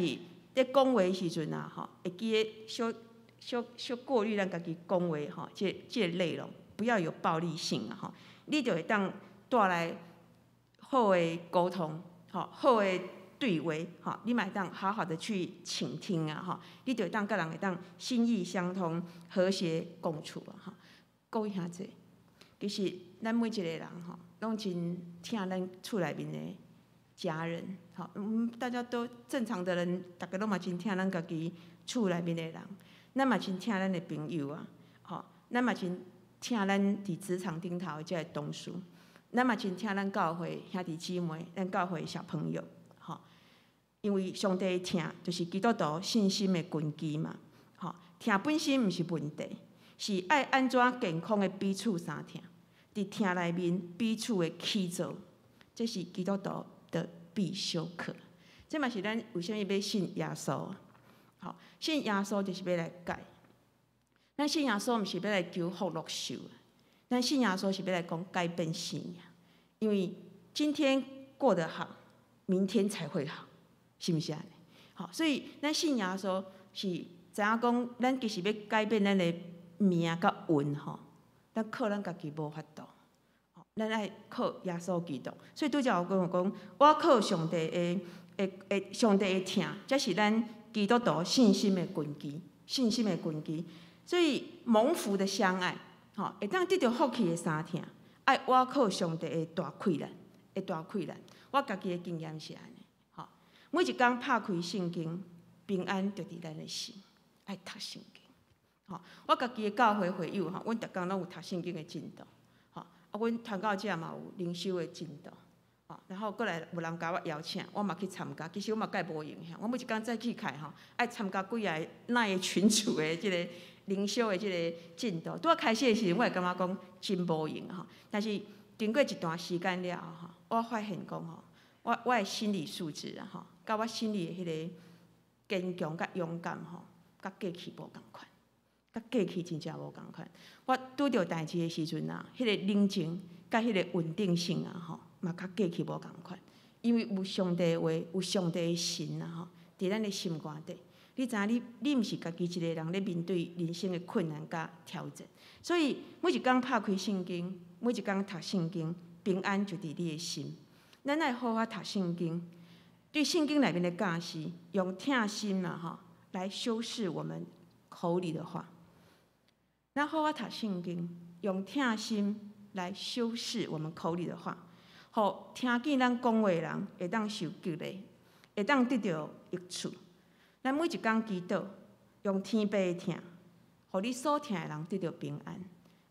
咧講話時陣啊，吼，會記得小小小過濾咱家己講話吼，這個內容不要有暴力性啊，吼，你就會當帶來好的溝通，吼，好的對話，吼，你嘛會當好好的去傾聽啊，吼，你就會當佮人會當心意相通、和諧共處啊，吼。各位兄弟，其實咱每一個人吼，攏真疼咱厝內面的家人，吼，大家都正常的人，逐家攏嘛真疼咱家己厝內面的人，咱嘛真疼咱的朋友啊，吼，咱嘛真疼咱佇職場頂頭的這個同事，咱嘛真疼咱教會兄弟姊妹，咱教會小朋友，吼，因為上帝的疼就是基督徒信心的根基嘛，吼，疼本身毋是問題，是愛按怎健康的彼此相疼，佇疼內面彼此的起造，這是基督徒的必修課。這嘛是咱為啥物欲信耶穌？吼，信耶穌就是欲來改。咱信耶穌毋是欲來求福祿壽，咱信耶穌是欲來講改變生命。因為今天過得好，明天才會好，是毋是按呢？好，所以咱信耶穌是知影講，咱其實欲改變咱的命佮運吼，咱靠咱家己無法度，咱愛靠耶穌基督。所以拄才有講講，倚靠上帝的的的上帝的疼，這是咱基督徒信心的根基，信心的根基。所以蒙福的相愛，吼，會當得著福氣的相疼，愛倚靠上帝的大氣力，的大氣力。我家己的經驗是按呢，吼，每一工拍開聖經，平安就佇咱的心，愛讀聖經。吼，我家己的教會會友吼，阮逐工攏有讀聖經的進度，吼，啊，阮傳教者嘛有靈修的進度，吼，然後閣來有人共我邀請，我嘛去參加。其實我嘛蓋無閒，我每一工早起來吼，愛參加幾个哪個群組的這個靈修的這個進度。拄仔開始的時陣，我會感覺講真無閒吼，但是經過一段時間了後吼，我發現講吼，我的心理素質啊吼，佮我心裡的彼个堅強佮勇敢吼，佮過去無仝款。佮過去真正無仝款。我拄著代誌的時陣啊，彼个冷靜佮彼个穩定性啊吼，嘛較過去無仝款。因為有上帝的話，有上帝的神啊吼，佇咱的心肝底。你知影你毋是家己一個人咧面對人生的困難佮挑戰。所以每一工拍開聖經，每一工讀聖經，平安就佇你的心。咱愛好好讀聖經，對聖經內面的教示，用疼心啊吼來修飾我們口裡的話。咱好好讀聖經，用疼心來修飾我們口裡的話，予聽見咱講話的人會當受激勵，會當得著益處。咱每一工祈禱，用天父的疼，予你所疼的人得著平安。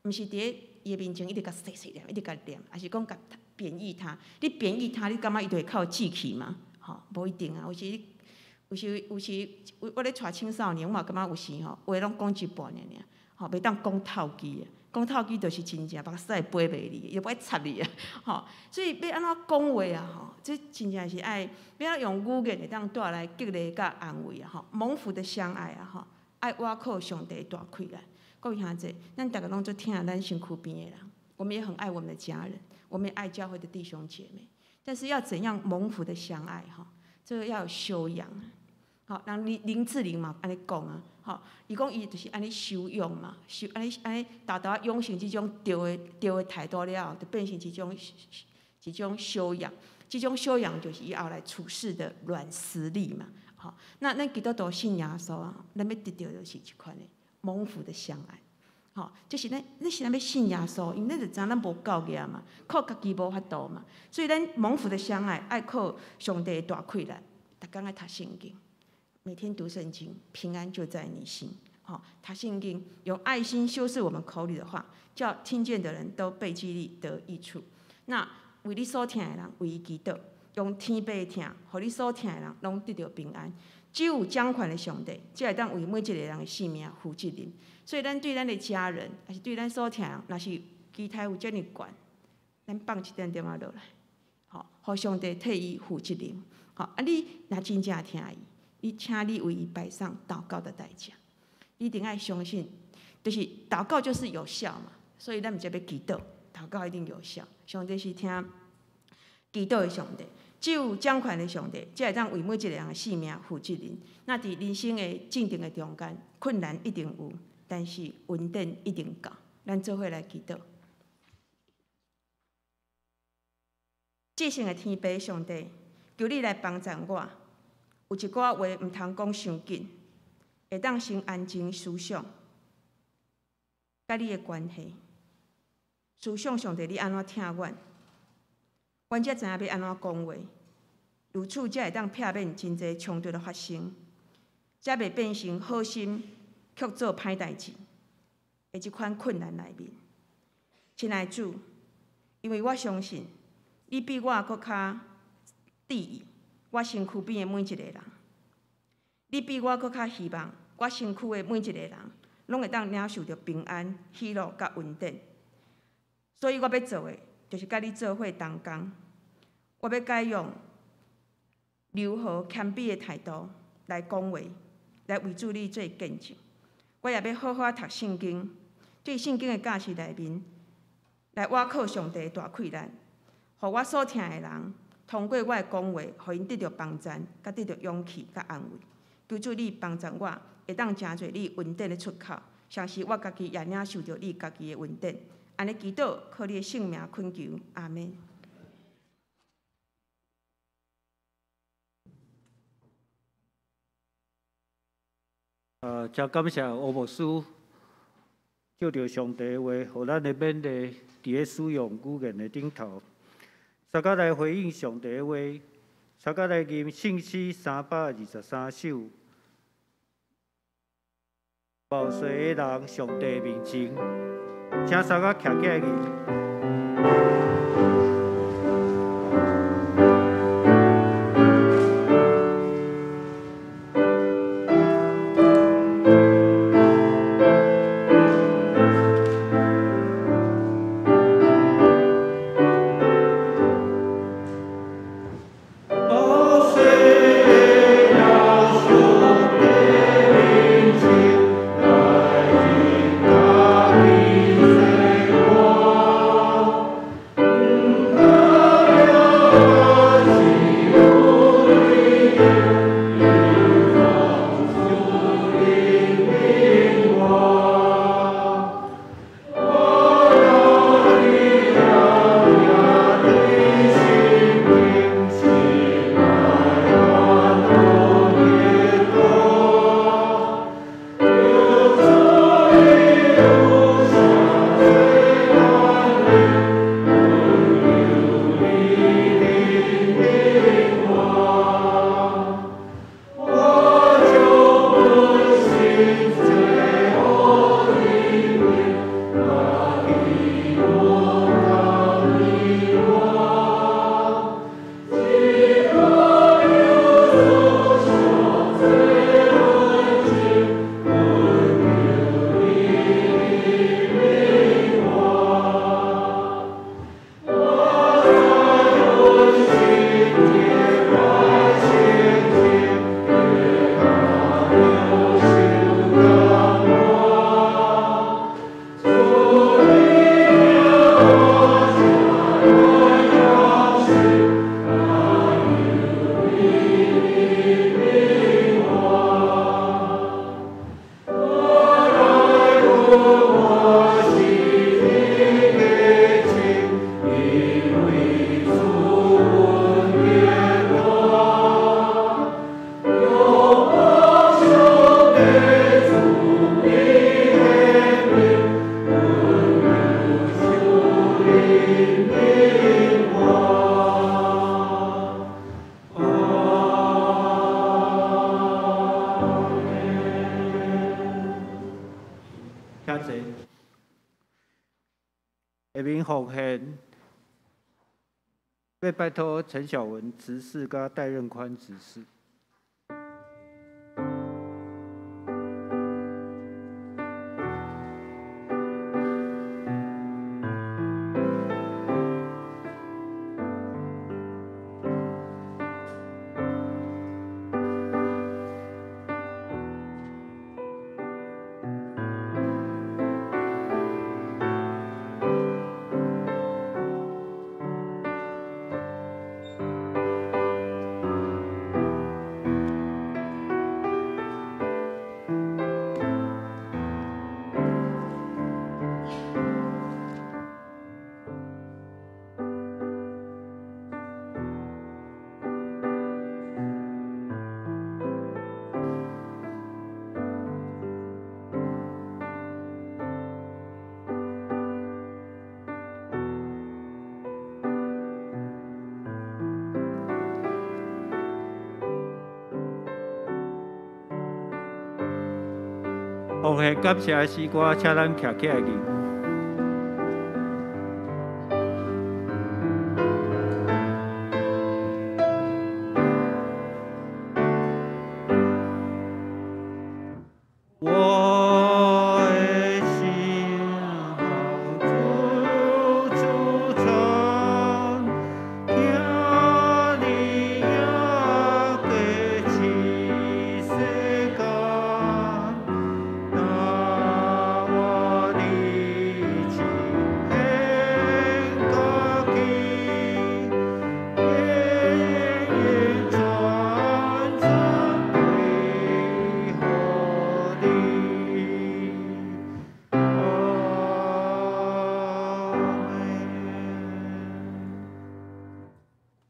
毋是佇咧伊的面前一直共細細念，一直共念，抑是講共貶抑他。你貶抑他，你感覺伊就會較有志氣嗎？吼，無一定啊。有時，有時，有時，我咧帶青少年，我嘛感覺有時吼，話攏講一半爾爾。吼，袂當講透氣的，講透氣就是真正目屎會飛袂離，伊就欲插你啊！吼，所以欲按怎講話啊？吼，這真正是愛欲按怎用語言會當帶來激勵佮安慰啊！吼，蒙福的相愛啊！吼，愛倚靠上帝大氣力。各位兄弟，咱逐家攏足疼咱身軀邊的人，我們也很愛我們的家人，我們也愛教會的弟兄姐妹。但是要怎樣蒙福的相愛？吼，這個要有修養。吼，人林林志玲嘛按呢講啊，吼，伊講伊就是按呢修養嘛，修按呢按呢，沓沓養成這種對的對的態度了後，就變成一種修養，這種修養就是伊後來處事的軟實力嘛，吼。那咱基督徒信耶穌啊，咱欲得著就是這款的蒙福的相愛，吼，就是咱你是咱欲信耶穌，因為咱就知影咱無夠額嘛，靠家己無法度嘛，所以咱蒙福的相愛愛靠上帝的大氣力，逐工愛讀聖經。每天讀聖經，平安就在你心。好，讀聖經，用愛心修飾我們口裡的話，叫聽見的人都被激勵得益處。那為你所疼的人，為伊祈禱，用天父的疼，予你所疼的人攏得著平安。只有掌權的上帝，才會當為每一個人的性命負責任。所以，咱對咱的家人，抑是對咱所疼的人，若是期待有遮爾懸，咱放一點點仔落來，吼，予上帝替伊負責任。吼，啊，你若真正疼伊，你請你為伊擺上禱告的代價，你一定愛相信，就是禱告就是有效嘛。所以咱毋才欲祈禱，禱告一定有效。上帝是聽祈禱的上帝，只有掌權的上帝，才會當為每一个人的性命負責任。那佇人生的進程的中間，困難一定有，但是恩典一定夠。咱做伙來祈禱。至聖的天父上帝，求你來幫助我。有一寡話毋通講傷緊，會當先安靜思想，佮你的關係。思想上帝，你按怎疼阮，阮才知影欲按怎講話，如此才會當避免真濟衝突的發生，才袂變成好心卻做歹代誌的這款困難內面。親愛的主，因為我相信你比我閣較注意我身軀邊的每一个人，你比我閣較希望我身軀的每一个人，攏會當領受著平安、喜樂佮恩典。所以我欲做的，就是佮你做伙同工。我欲改用柔和謙卑的態度來講話，來為主你做見證。我也欲好好讀聖經，對聖經的教示內面，來倚靠上帝的大氣力，予我所疼的人，通過我的講話，予𪜶得著幫贊，佮得著勇氣，佮安慰。求主你幫助我，會當成做你恩典的出口，同時我家己也領受著你家己的恩典。按呢祈禱，靠你的聖名懇求，阿們。真感謝吳牧師，借著上帝的話，予咱的勉勵，佇咧使用語言的頂頭，大家來回應上帝的話，大家來吟聖詩323首。謀勢的人，上帝面前，請三個徛起來吟。拜託陳小文執事佮戴任寬執事。奉獻感謝的詩歌，請咱徛起來吟。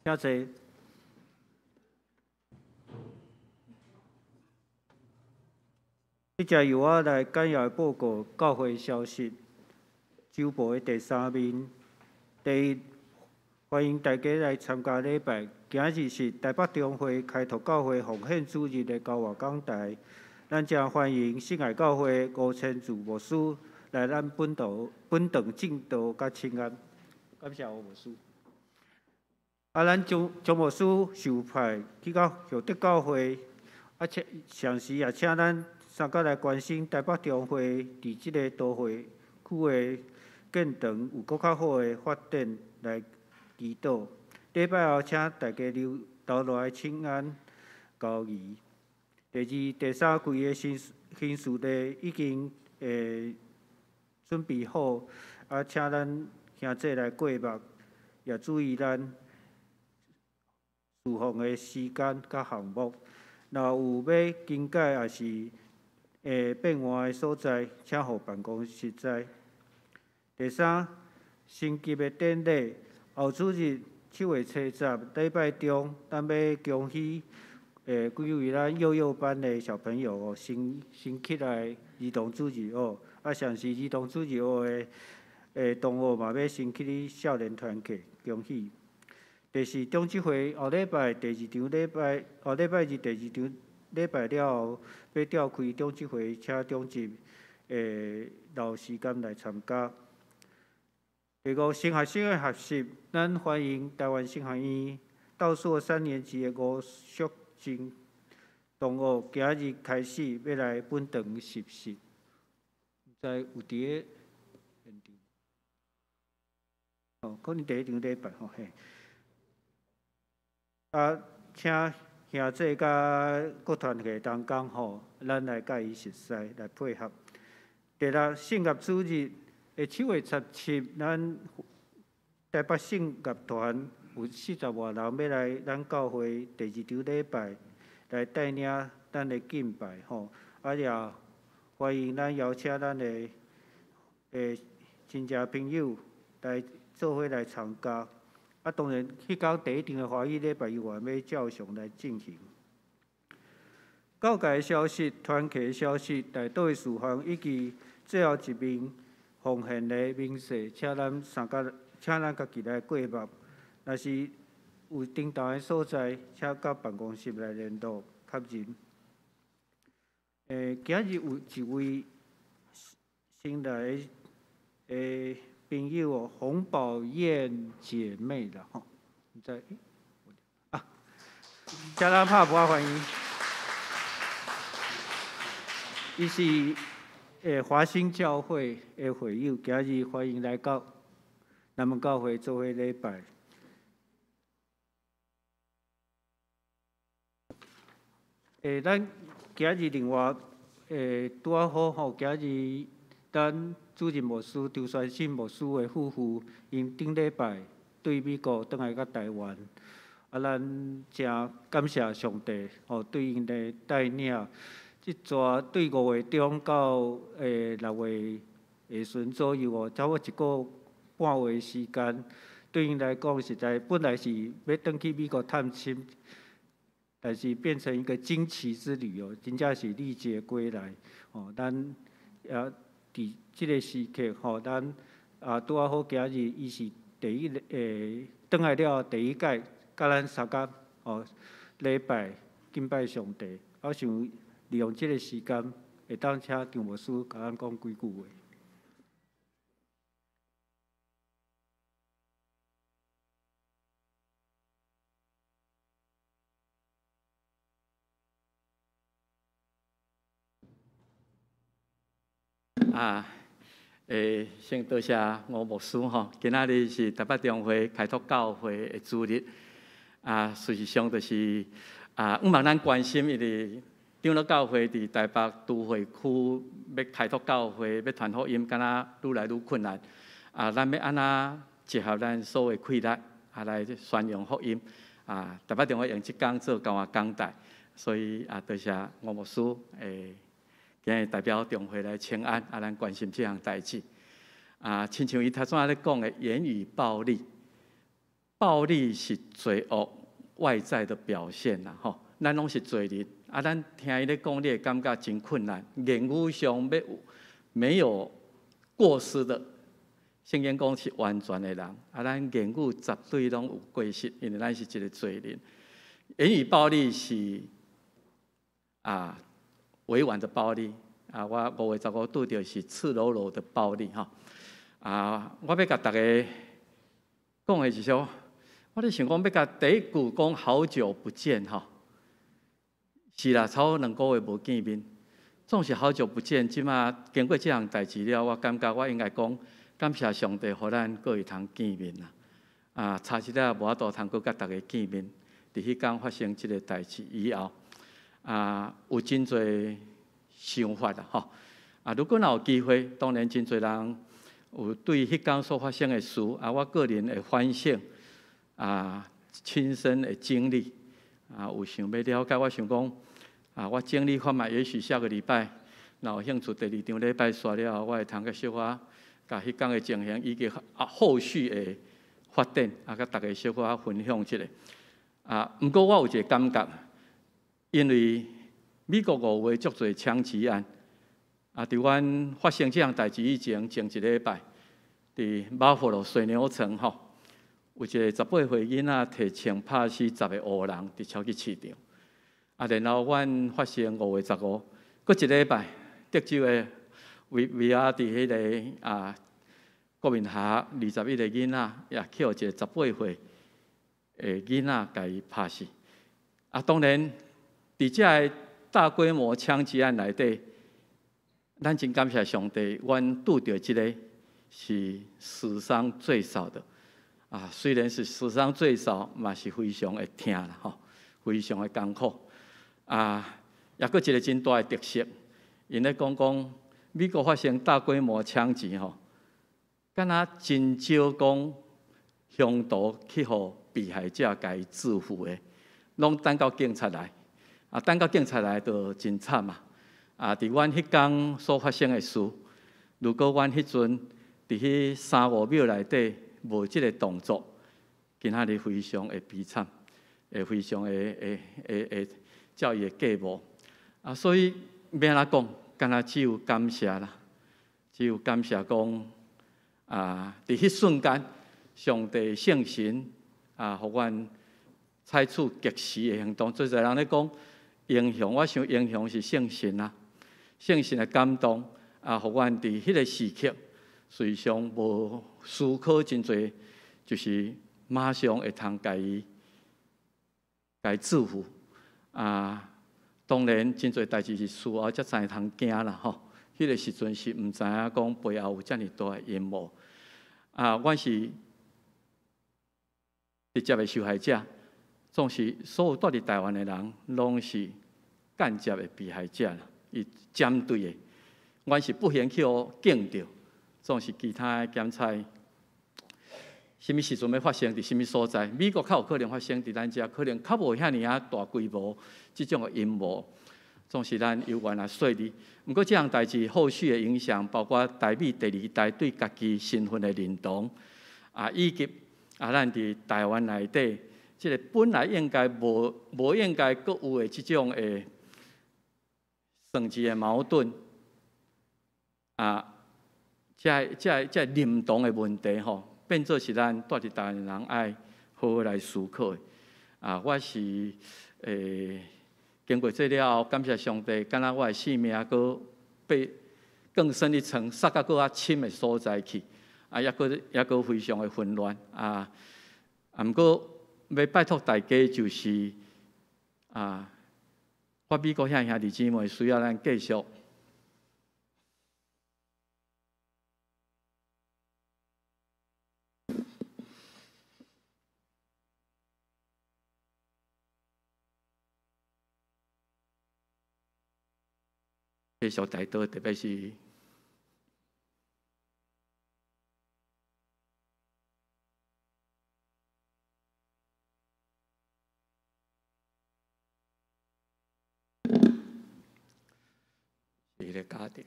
請坐。這只由我來簡要報告教會消息。週報的第三面，第一，歡迎大家來參加禮拜。今日是台北中會開拓教會奉獻主日的交換講台。咱誠歡迎信愛教會吳千柱牧師來咱本堂本堂證道佮請安。感謝吳牧師。啊，咱張張牧師受派去到孝德教會，啊，請同時也請咱三角來關心台北中會佇這个都會區的建堂有閣較好的發展來祈禱。禮拜後，請大家留留落來請安交誼。第二、第三季的新新事例已經準備好，啊，請咱兄弟來過目，也注意咱侍奉的時間佮項目。若有欲更改抑是變換的所在，請予辦公室知。第三，升級的典禮，後主日7月70禮拜中，咱欲恭喜幾位咱幼幼班的小朋友哦，升升起來兒童主日學，啊，上是兒童主日學的同學嘛，欲升起少年團契，恭喜。第四，中集會後禮拜第二場禮拜，後禮拜二第二場禮拜了後，欲召開中集會，請中集留時間來參加。第五，新學生的學習，咱歡迎台灣神學院倒數三年級的吳淑珍同學，今日開始欲來本堂實習，毋知有佇咧現場？哦，可能第一場禮拜吼嘿。啊，請兄弟佮各團體同工吼，咱來佮伊熟似來配合。第六，聖樂主日的7月17，咱台北聖樂團有40外人欲來咱教會第二場禮拜來帶領咱的敬拜吼，啊也歡迎咱邀請咱的親戚朋友來做伙來參加。啊，當然，彼工第一場的華語禮拜，猶原欲照常來進行。教界消息、團契消息、代禱的事項，以及最後一面奉獻的明細，請咱三角，請咱家己來過目。若是有叮當的所在，請佮辦公室來聯絡確認。今日有一位新來的朋友哦，洪寶燕姐妹啦吼，毋知啊，請咱拍鼓歡迎。伊是華興教會的會友，今日歡迎來到咱們教會做伙禮拜。咱今日另外拄仔好吼，今日咱主任牧師張宣信牧師的夫婦，𪜶頂禮拜對美國轉來到台灣，啊，咱誠感謝上帝吼，對𪜶的帶領。這逝對5月中到6月下旬左右哦，差不多一個半月時間，對𪜶來講，實在本來是欲轉去美國探親，但是變成一個驚奇之旅哦，真正是歷劫歸來哦。咱也佇這個時刻吼，咱啊拄仔好今日伊是第一轉來了後第一屆，佮咱相共哦禮拜敬拜上帝，我想利用這個時間，會當請張牧師共咱講幾句話。啊，先多謝吳牧師吼，今仔日是台北中會開拓教會的主日。啊，事實上就是啊，毋茫咱關心，因為長老教會佇台北都會區欲開拓教會，欲傳福音，敢若愈來愈困難。啊，咱欲按怎結合咱所有氣力啊來宣揚福音？啊，台北中會用這工做交換講台，所以啊，多謝吳牧師今日代表中會來請安，啊，咱關心這項代誌。啊，親像伊頭先咧講的言語暴力，暴力是罪惡外在的表現啦，吼，咱攏是罪人，啊，咱聽伊咧講，你會感覺真困難，言語上欲沒有過失的，聖經講是完全的人，啊，咱言語絕對攏有過失，因為咱是一個罪人。言語暴力是啊，委婉的暴力啊！我5月15拄著是赤裸裸的暴力吼啊！我欲共大家講的是說，我咧想講欲共第一句講好久不見吼，是啦，差不多2個月無見面，總是好久不見。這馬經過這項代誌了，我感覺我應該講感謝上帝，予咱閣會通見面啦。啊，差一點無法度通閣佮大家見面。佇彼工發生這個代誌以後。啊，有真濟想法啦，吼！啊，如果若有機會，當然真濟人有對彼工所發生的事，啊，我個人的反省，啊，親身的經歷，啊，有想欲了解。我想講，啊，我整理看覓，也許下個禮拜，若有興趣，第二場禮拜煞了後，我會通閣小可共彼工的情形以及啊後續的發展，啊，佮大家小可分享一下。啊，毋過我有一個感覺。因為美國5月足濟槍擊案，啊，佇阮發生這項代誌以前，前一禮拜，佇巴佛羅水牛城吼，有一個18歲囡仔提槍拍死10個烏人佇超級市場。啊，然後阮發生5月15，閣一禮拜，德州的維維亞佇彼個啊國民學校21個囡仔也去予一個18歲的囡仔共伊拍死。啊，當然。佇這个大規模槍擊案內底，咱真感謝上帝，阮拄著這个是死傷最少的。啊，雖然是死傷最少，嘛是非常的疼啦，吼，非常的艱苦。啊，抑閣一個真大的特色，𪜶咧講講美國發生大規模槍擊吼，敢若真少講兇徒去予被害者共伊制服的，攏等到警察來。啊，等到警察來就真慘啊！啊，佇阮彼工所發生的事，如果阮彼陣佇彼三五秒內底無這個動作，今仔日非常的悲慘，會非常的會會會照伊的計謀。啊，所以欲按怎講，敢若只有感謝啦，只有感謝講啊，佇彼瞬間，上帝聖神啊，予阮採取及時的行動。做濟人咧講。英雄，我想英雄是聖神啊，聖神的感動啊，予阮佇彼個時刻，隨上無思考真濟，就是馬上會通共伊共伊制服啊。當然，真濟代誌是事後才知通驚啦吼。彼個時陣是毋知影講背後有遮爾大的陰謀啊。阮是直接的受害者。總是所有蹛佇台灣的人，攏是間接的被害者啦。伊針對的，阮是不幸去予見著，總是其他的檢采，啥物時陣欲發生佇啥物所在？美國較有可能發生佇咱遮，可能較無遐爾仔大規模這種的陰謀。總是咱猶原來細膩。毋過這項代誌後續的影響，包括台美第二代對家己身份的認同，啊，以及啊，咱佇台灣內底。這个本來應該無無應該閣有的這種的政治的矛盾啊，這這這認同的問題吼，變做是咱蹛佇台灣人愛好好來思考的。啊，我是經過這了後，感謝上帝，敢若我的性命閣被更深一層，殺到閣較深的所在去，啊，抑閣非常的混亂啊。啊，毋過欲拜託大家就是啊，我美國遐兄弟姊妹需要咱繼續。繼續代禱，特別是彼个家庭。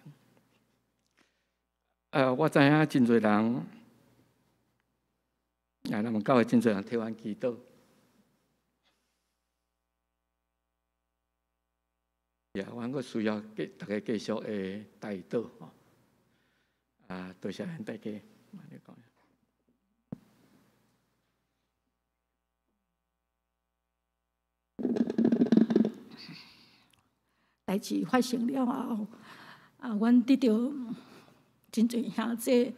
我知影真濟人，啊，咱們教會真濟人替阮祈禱。也，阮閣需要繼逐家繼續的代禱吼。啊，多謝咱大家。代誌發生了後，啊，阮得著真濟兄弟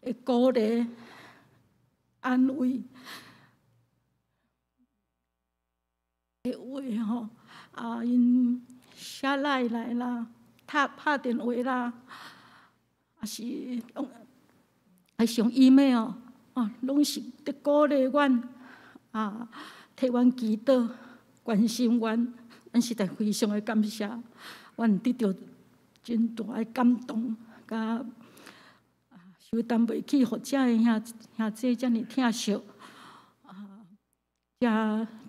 的鼓勵、安慰的話吼，啊，𪜶寫來來啦，拍電話啦，抑是用啊上 email 啊，攏是佇鼓勵阮，啊，替阮祈禱、關心阮，阮實在非常的感謝，阮得著真大的感動，佮受擔袂起，予遮的兄弟遮爾疼惜，啊，遮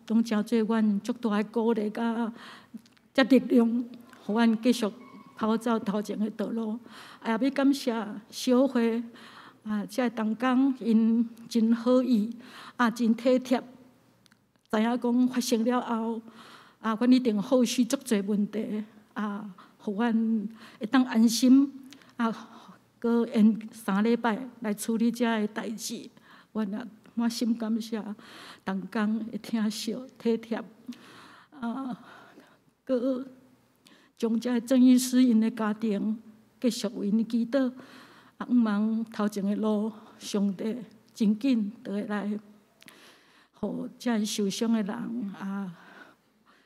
攏成做阮足大的鼓勵，佮遮力量，予阮繼續跑走頭前的道路。也欲感謝小會啊，遮的同工𪜶真好意，啊，真體貼，知影講發生了後，啊，阮一定後續足濟問題，啊，予阮會當安心，啊，閣延3禮拜來處理遮的代誌，阮也滿心感謝同工的疼惜體貼，啊，閣將遮的鄭醫師𪜶的家庭繼續為𪜶祈禱，啊，向望頭前的路，上帝真緊就會來，予遮的受傷的人啊，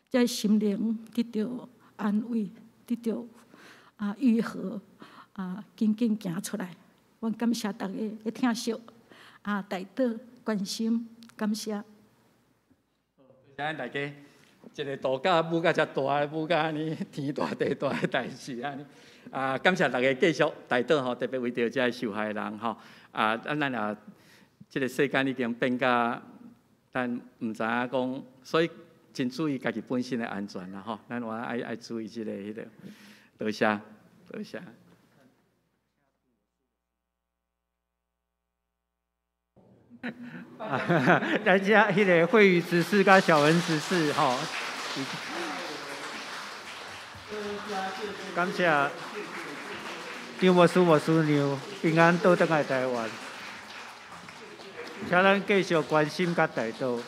遮的心靈得著安慰，得著啊愈合，啊緊緊行出來。阮感謝逐家的疼惜，啊，代禱關心，感謝。多謝大家，一个度假舞甲遮大，舞甲按呢天大地大的代誌按呢。啊，感謝大家繼續代禱吼，特別為著遮受害人吼。啊，咱也這个世間已經變甲，咱毋知影講，所以真注意家己本身的安全啦吼。咱有愛注意這个彼个。多謝，多謝。咱遮彼个惠瑜執事佮小文執事吼，感謝張牧師、牧師娘平安倒轉來台灣，請咱繼續關心佮代禱。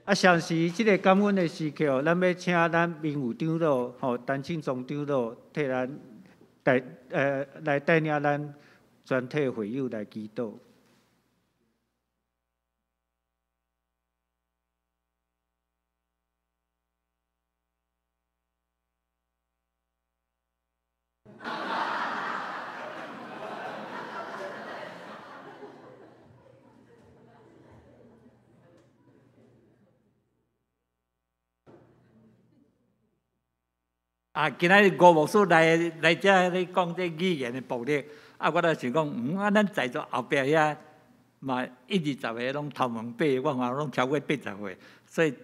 啊，相時這个感恩的時刻，咱欲請咱明武長老吼，陳慶忠長老替咱來帶領咱全體會友來祈禱。啊，今仔日吳牧師來遮咧講這語言的暴力，啊，我就想講，啊，咱在座後壁遐嘛一二十个攏頭毛白，我看攏超過80歲，所以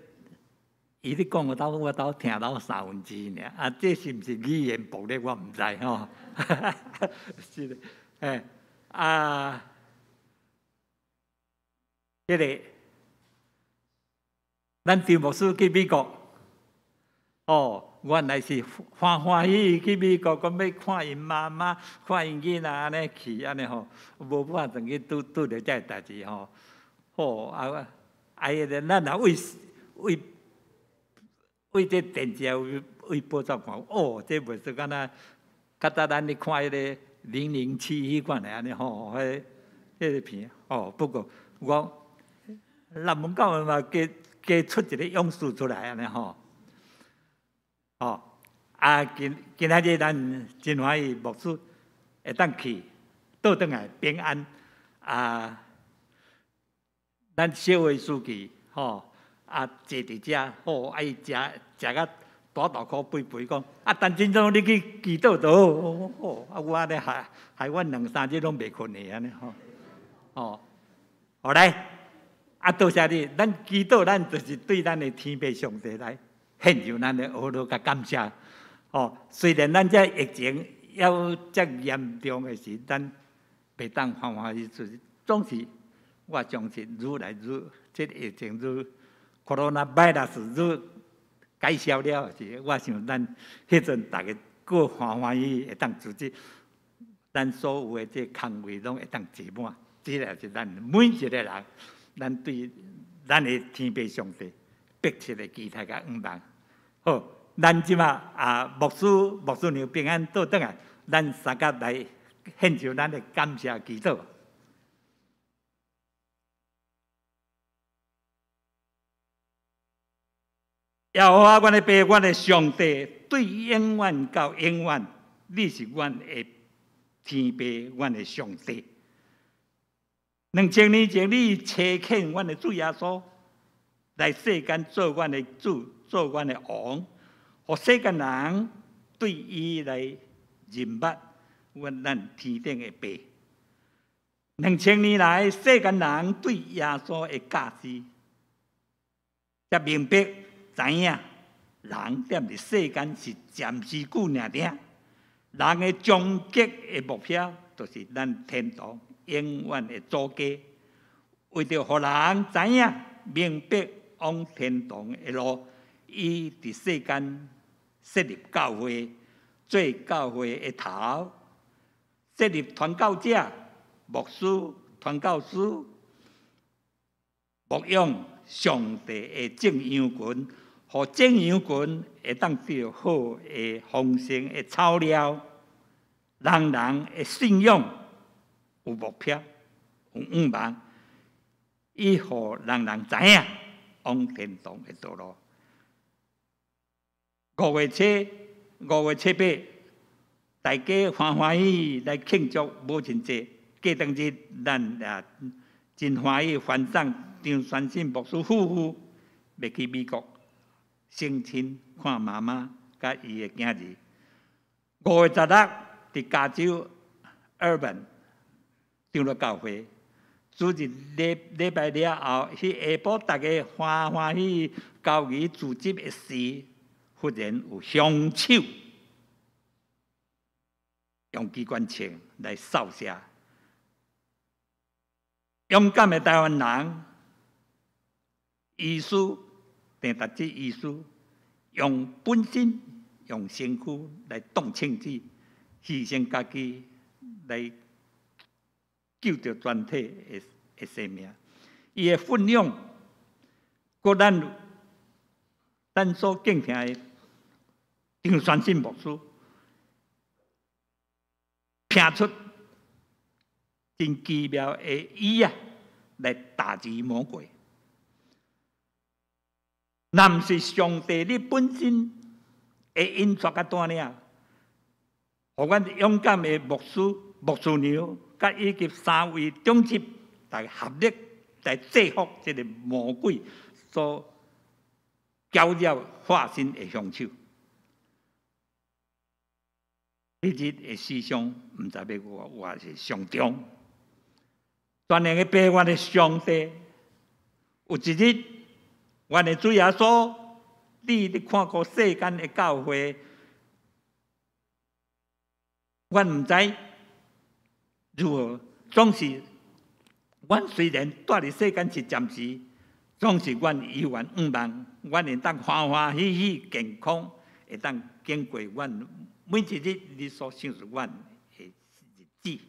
伊咧講，我兜聽到2/3爾。啊，這是毋是語言暴力，我毋知吼。是的，欸，啊，這个咱張牧師去美國，哦。原來是歡歡喜喜去美國，講欲看𪜶媽媽、看𪜶囡仔按呢去，按呢吼，無法轉去拄著這个代誌吼。好啊，啊，彼个咱若為為這電視為報紙看，哦，這袂說敢若較早咱咧看彼个007彼款的按呢吼，彼个片哦。不過我南門教會嘛，加加出一个勇士出來按呢吼。哦，啊，今今仔日咱真歡喜牧師會當去倒轉來平安啊！咱小慧書記吼啊坐佇遮好，啊伊食食甲大大箍肥肥講，啊，陳真總你去祈禱就好，好，啊，我按呢害害阮兩三日攏袂睏的按呢吼，哦，好來，啊，多謝你，咱祈禱，咱就是對咱的天父上帝來獻上咱的呵咾佮感謝，哦，雖然咱這疫情猶遮嚴重的時，咱袂當歡歡喜喜，總是我相信愈來愈，這個疫情愈 coronavirus 愈解消了時，我想咱彼陣逐家閣歡歡喜喜會當組織，咱所有的這空位攏會當坐滿，這個是咱每一個人，咱對咱的天父上帝迫切的期待佮向望。好，咱這馬啊，牧師、牧師娘平安倒轉來，咱三甲來獻上咱的感謝祈禱。耶和華，阮的爸，阮的上帝，對永遠到永遠，你是阮的天父，阮的上帝。2000年前，你差遣阮的主耶穌來世間做阮的主，做阮的王，予世間人對伊來認捌阮咱天頂的爸。2000年來，世間人對耶穌的教示，才明白。知影人踮佇世間是暫時久爾爾，人的終極的目標就是咱天堂永遠的祖家。為著予人知影明白往天堂的路，伊佇世間設立教會，做教會的頭，設立傳教者、牧師、傳教士，牧養上帝的正羊群。予正羊群會當得好的豐盛的草料，人人的信仰有目標、有向望，伊予人人知影往天堂的道路。五月七、五月七八，大家歡歡喜喜來慶祝母親節。過當日，咱也真歡喜，歡送張宣信牧師夫婦欲去美國。省親看媽媽佮伊的囝兒。5月16，佇加州爾文長老教會，主日禮禮拜了後，彼下晡逐家歡歡喜喜交誼組織的時，忽然有兇手用機關槍來掃射。勇敢的台灣人，醫師。鄭達志醫師用本身、用身軀來擋槍子，犧牲家己來救著全體的的生命。伊的奮勇，閣咱咱所敬聽的張宣信牧師，拼出真奇妙的語啊，來打擊魔鬼。若毋是上帝你本身會引帶佮帶領，予阮勇敢的牧師、牧師娘，佮以及三位長執，來合力來制服這个魔鬼所攪擾化身的兇手。彼日的思想，毋知欲偌是上重。全能的爸，阮的上帝，有一日。阮的主耶穌，你咧看顧世間的教會，阮毋知如何，總是阮雖然蹛佇世間是暫時，總是阮猶原向望，阮會當歡歡喜喜、健康，會當經過阮每一日你所賞賜阮的日子。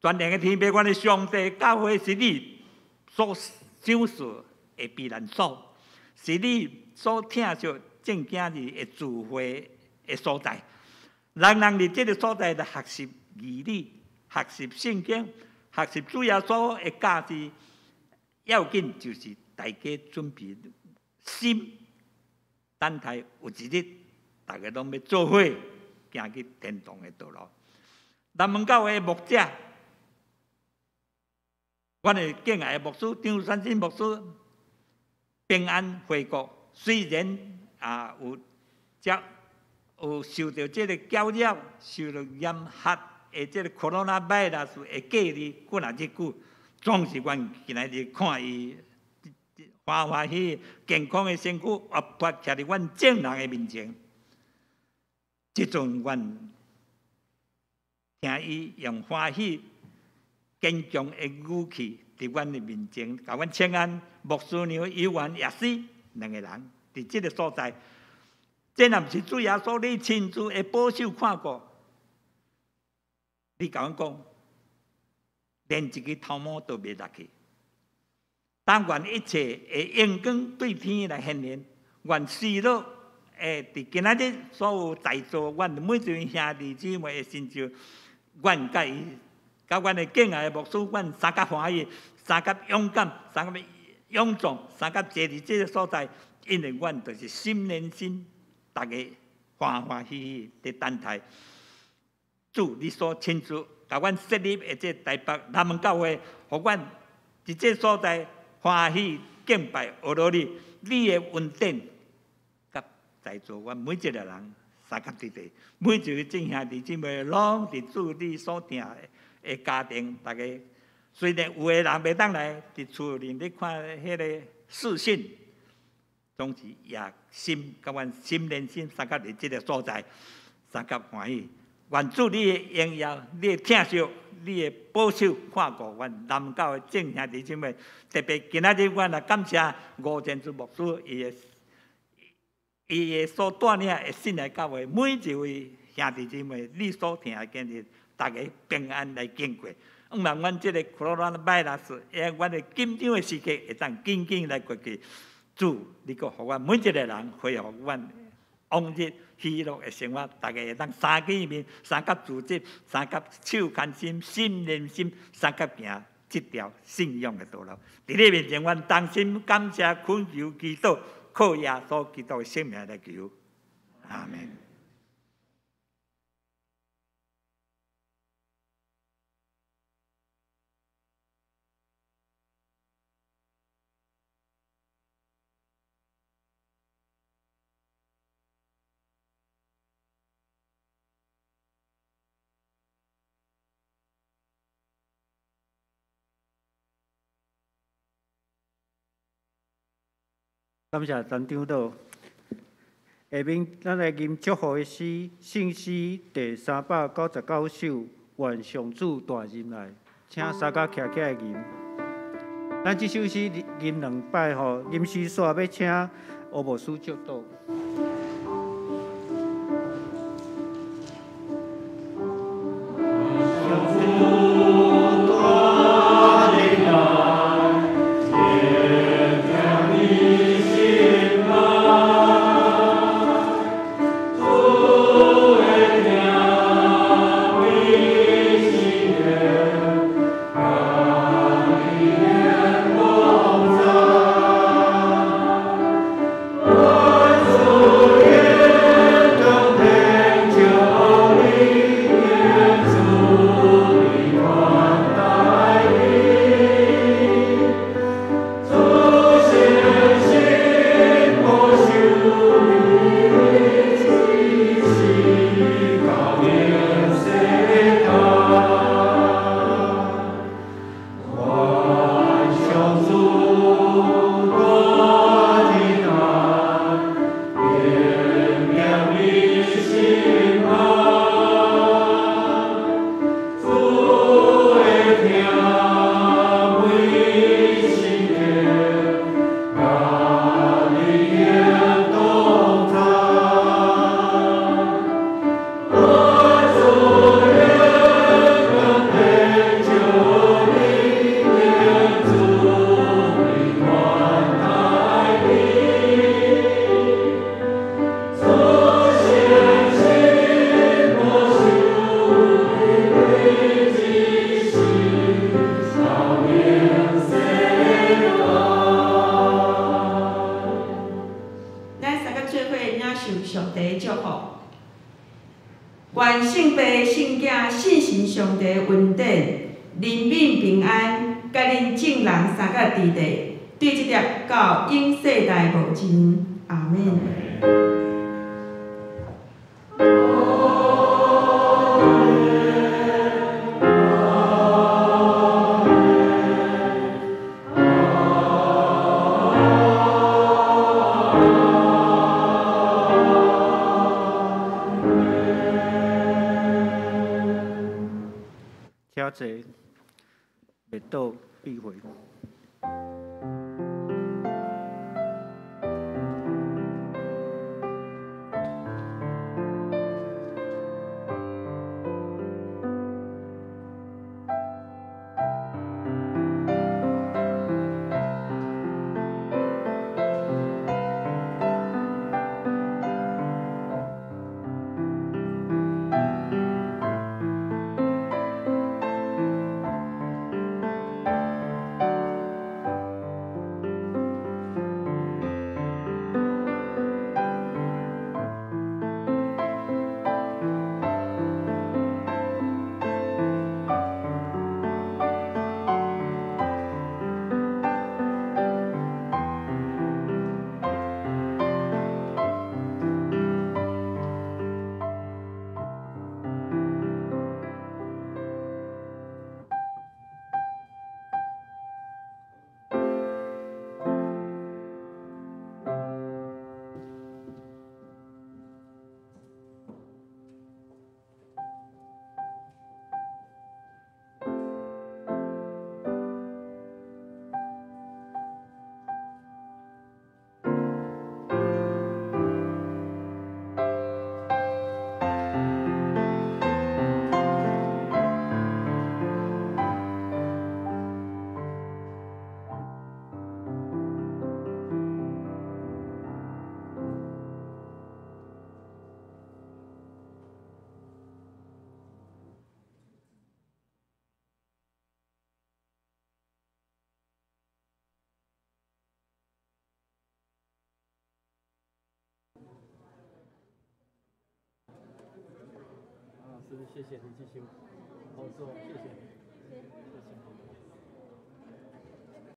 全能的天父，阮的上帝，教會是你所賞賜的避難所，是你所疼惜正囝兒的聚會的所在。人人佇這个所在來學習義理、學習聖經、學習主耶穌的教示。要緊就是大家準備心，等待有一日，大家攏欲做伙行去天堂的道路。南門教會的牧者，阮的敬愛的牧師張三新牧師平安回國，雖然啊有接有受著這个攪擾，受著嚴厲的這个 coronavirus 的隔離幾若日久，總是阮今仔日看伊歡歡喜喜、健康的身軀活潑徛佇阮眾人的面前。這陣阮聽伊用歡喜、堅強的語氣佇阮的面前，共阮請安。牧師娘、委員、也是兩个人佇這个所在。這若毋是主耶穌你親自的保守看顧，你共阮講，連一支頭毛都袂落去。但願一切的榮光對天來顯現，願喜樂會佇今仔日所有在座，阮每一位兄弟姊妹的身上，阮佮伊，佮阮的敬愛的牧師，阮相佮歡喜，相佮勇敢，相佮勇壯，相佮坐佇這个所在，因為阮就是心連心，大家歡歡喜喜佇等待主你所親自共阮設立的這台北南門教會，予阮佇這所在歡喜敬拜阿羅你，你的恩典，佮在座阮每一个人相佮佇佇，每一个眾兄弟姊妹攏佇主你所疼的家庭，大家雖然有的人袂當來，佇厝裡咧看彼个視訊，總是也心佮阮心連心，相佮佇這个所在，相佮歡喜。願主你的榮耀、你的疼惜、你的保守看顧阮南教的眾兄弟姊妹，特別今仔日阮也感謝吳前主牧師伊的所帶領的信愛教會每一位兄弟姊妹，你所疼的今日大家平安來經過。向望阮這个 coronavirus，阮的緊張的時刻會當緊緊來過去。主，你閣予阮每一个人恢復阮往日喜樂的生活，大家會當相見面、相佮組織、相佮手牽心、心連心、相佮行這條信仰的道路。佇你面前，阮衷心感謝、懇求、祈禱，靠耶穌基督的聖名來求。阿們。感謝陳長老。下面咱來吟祝福的詩，聖詩第399首，願上主大仁愛，請三甲徛起來吟。咱這首詩吟兩擺吼，吟詩煞欲請吳牧師祝禱。我福。願聖父、聖囝、聖神上帝恩典、憐憫、平安，佮恁眾人三甲佇地，對這粒到永世代無盡。阿們。請坐，默禱閉會。謝謝你繼續合作，謝謝，謝謝。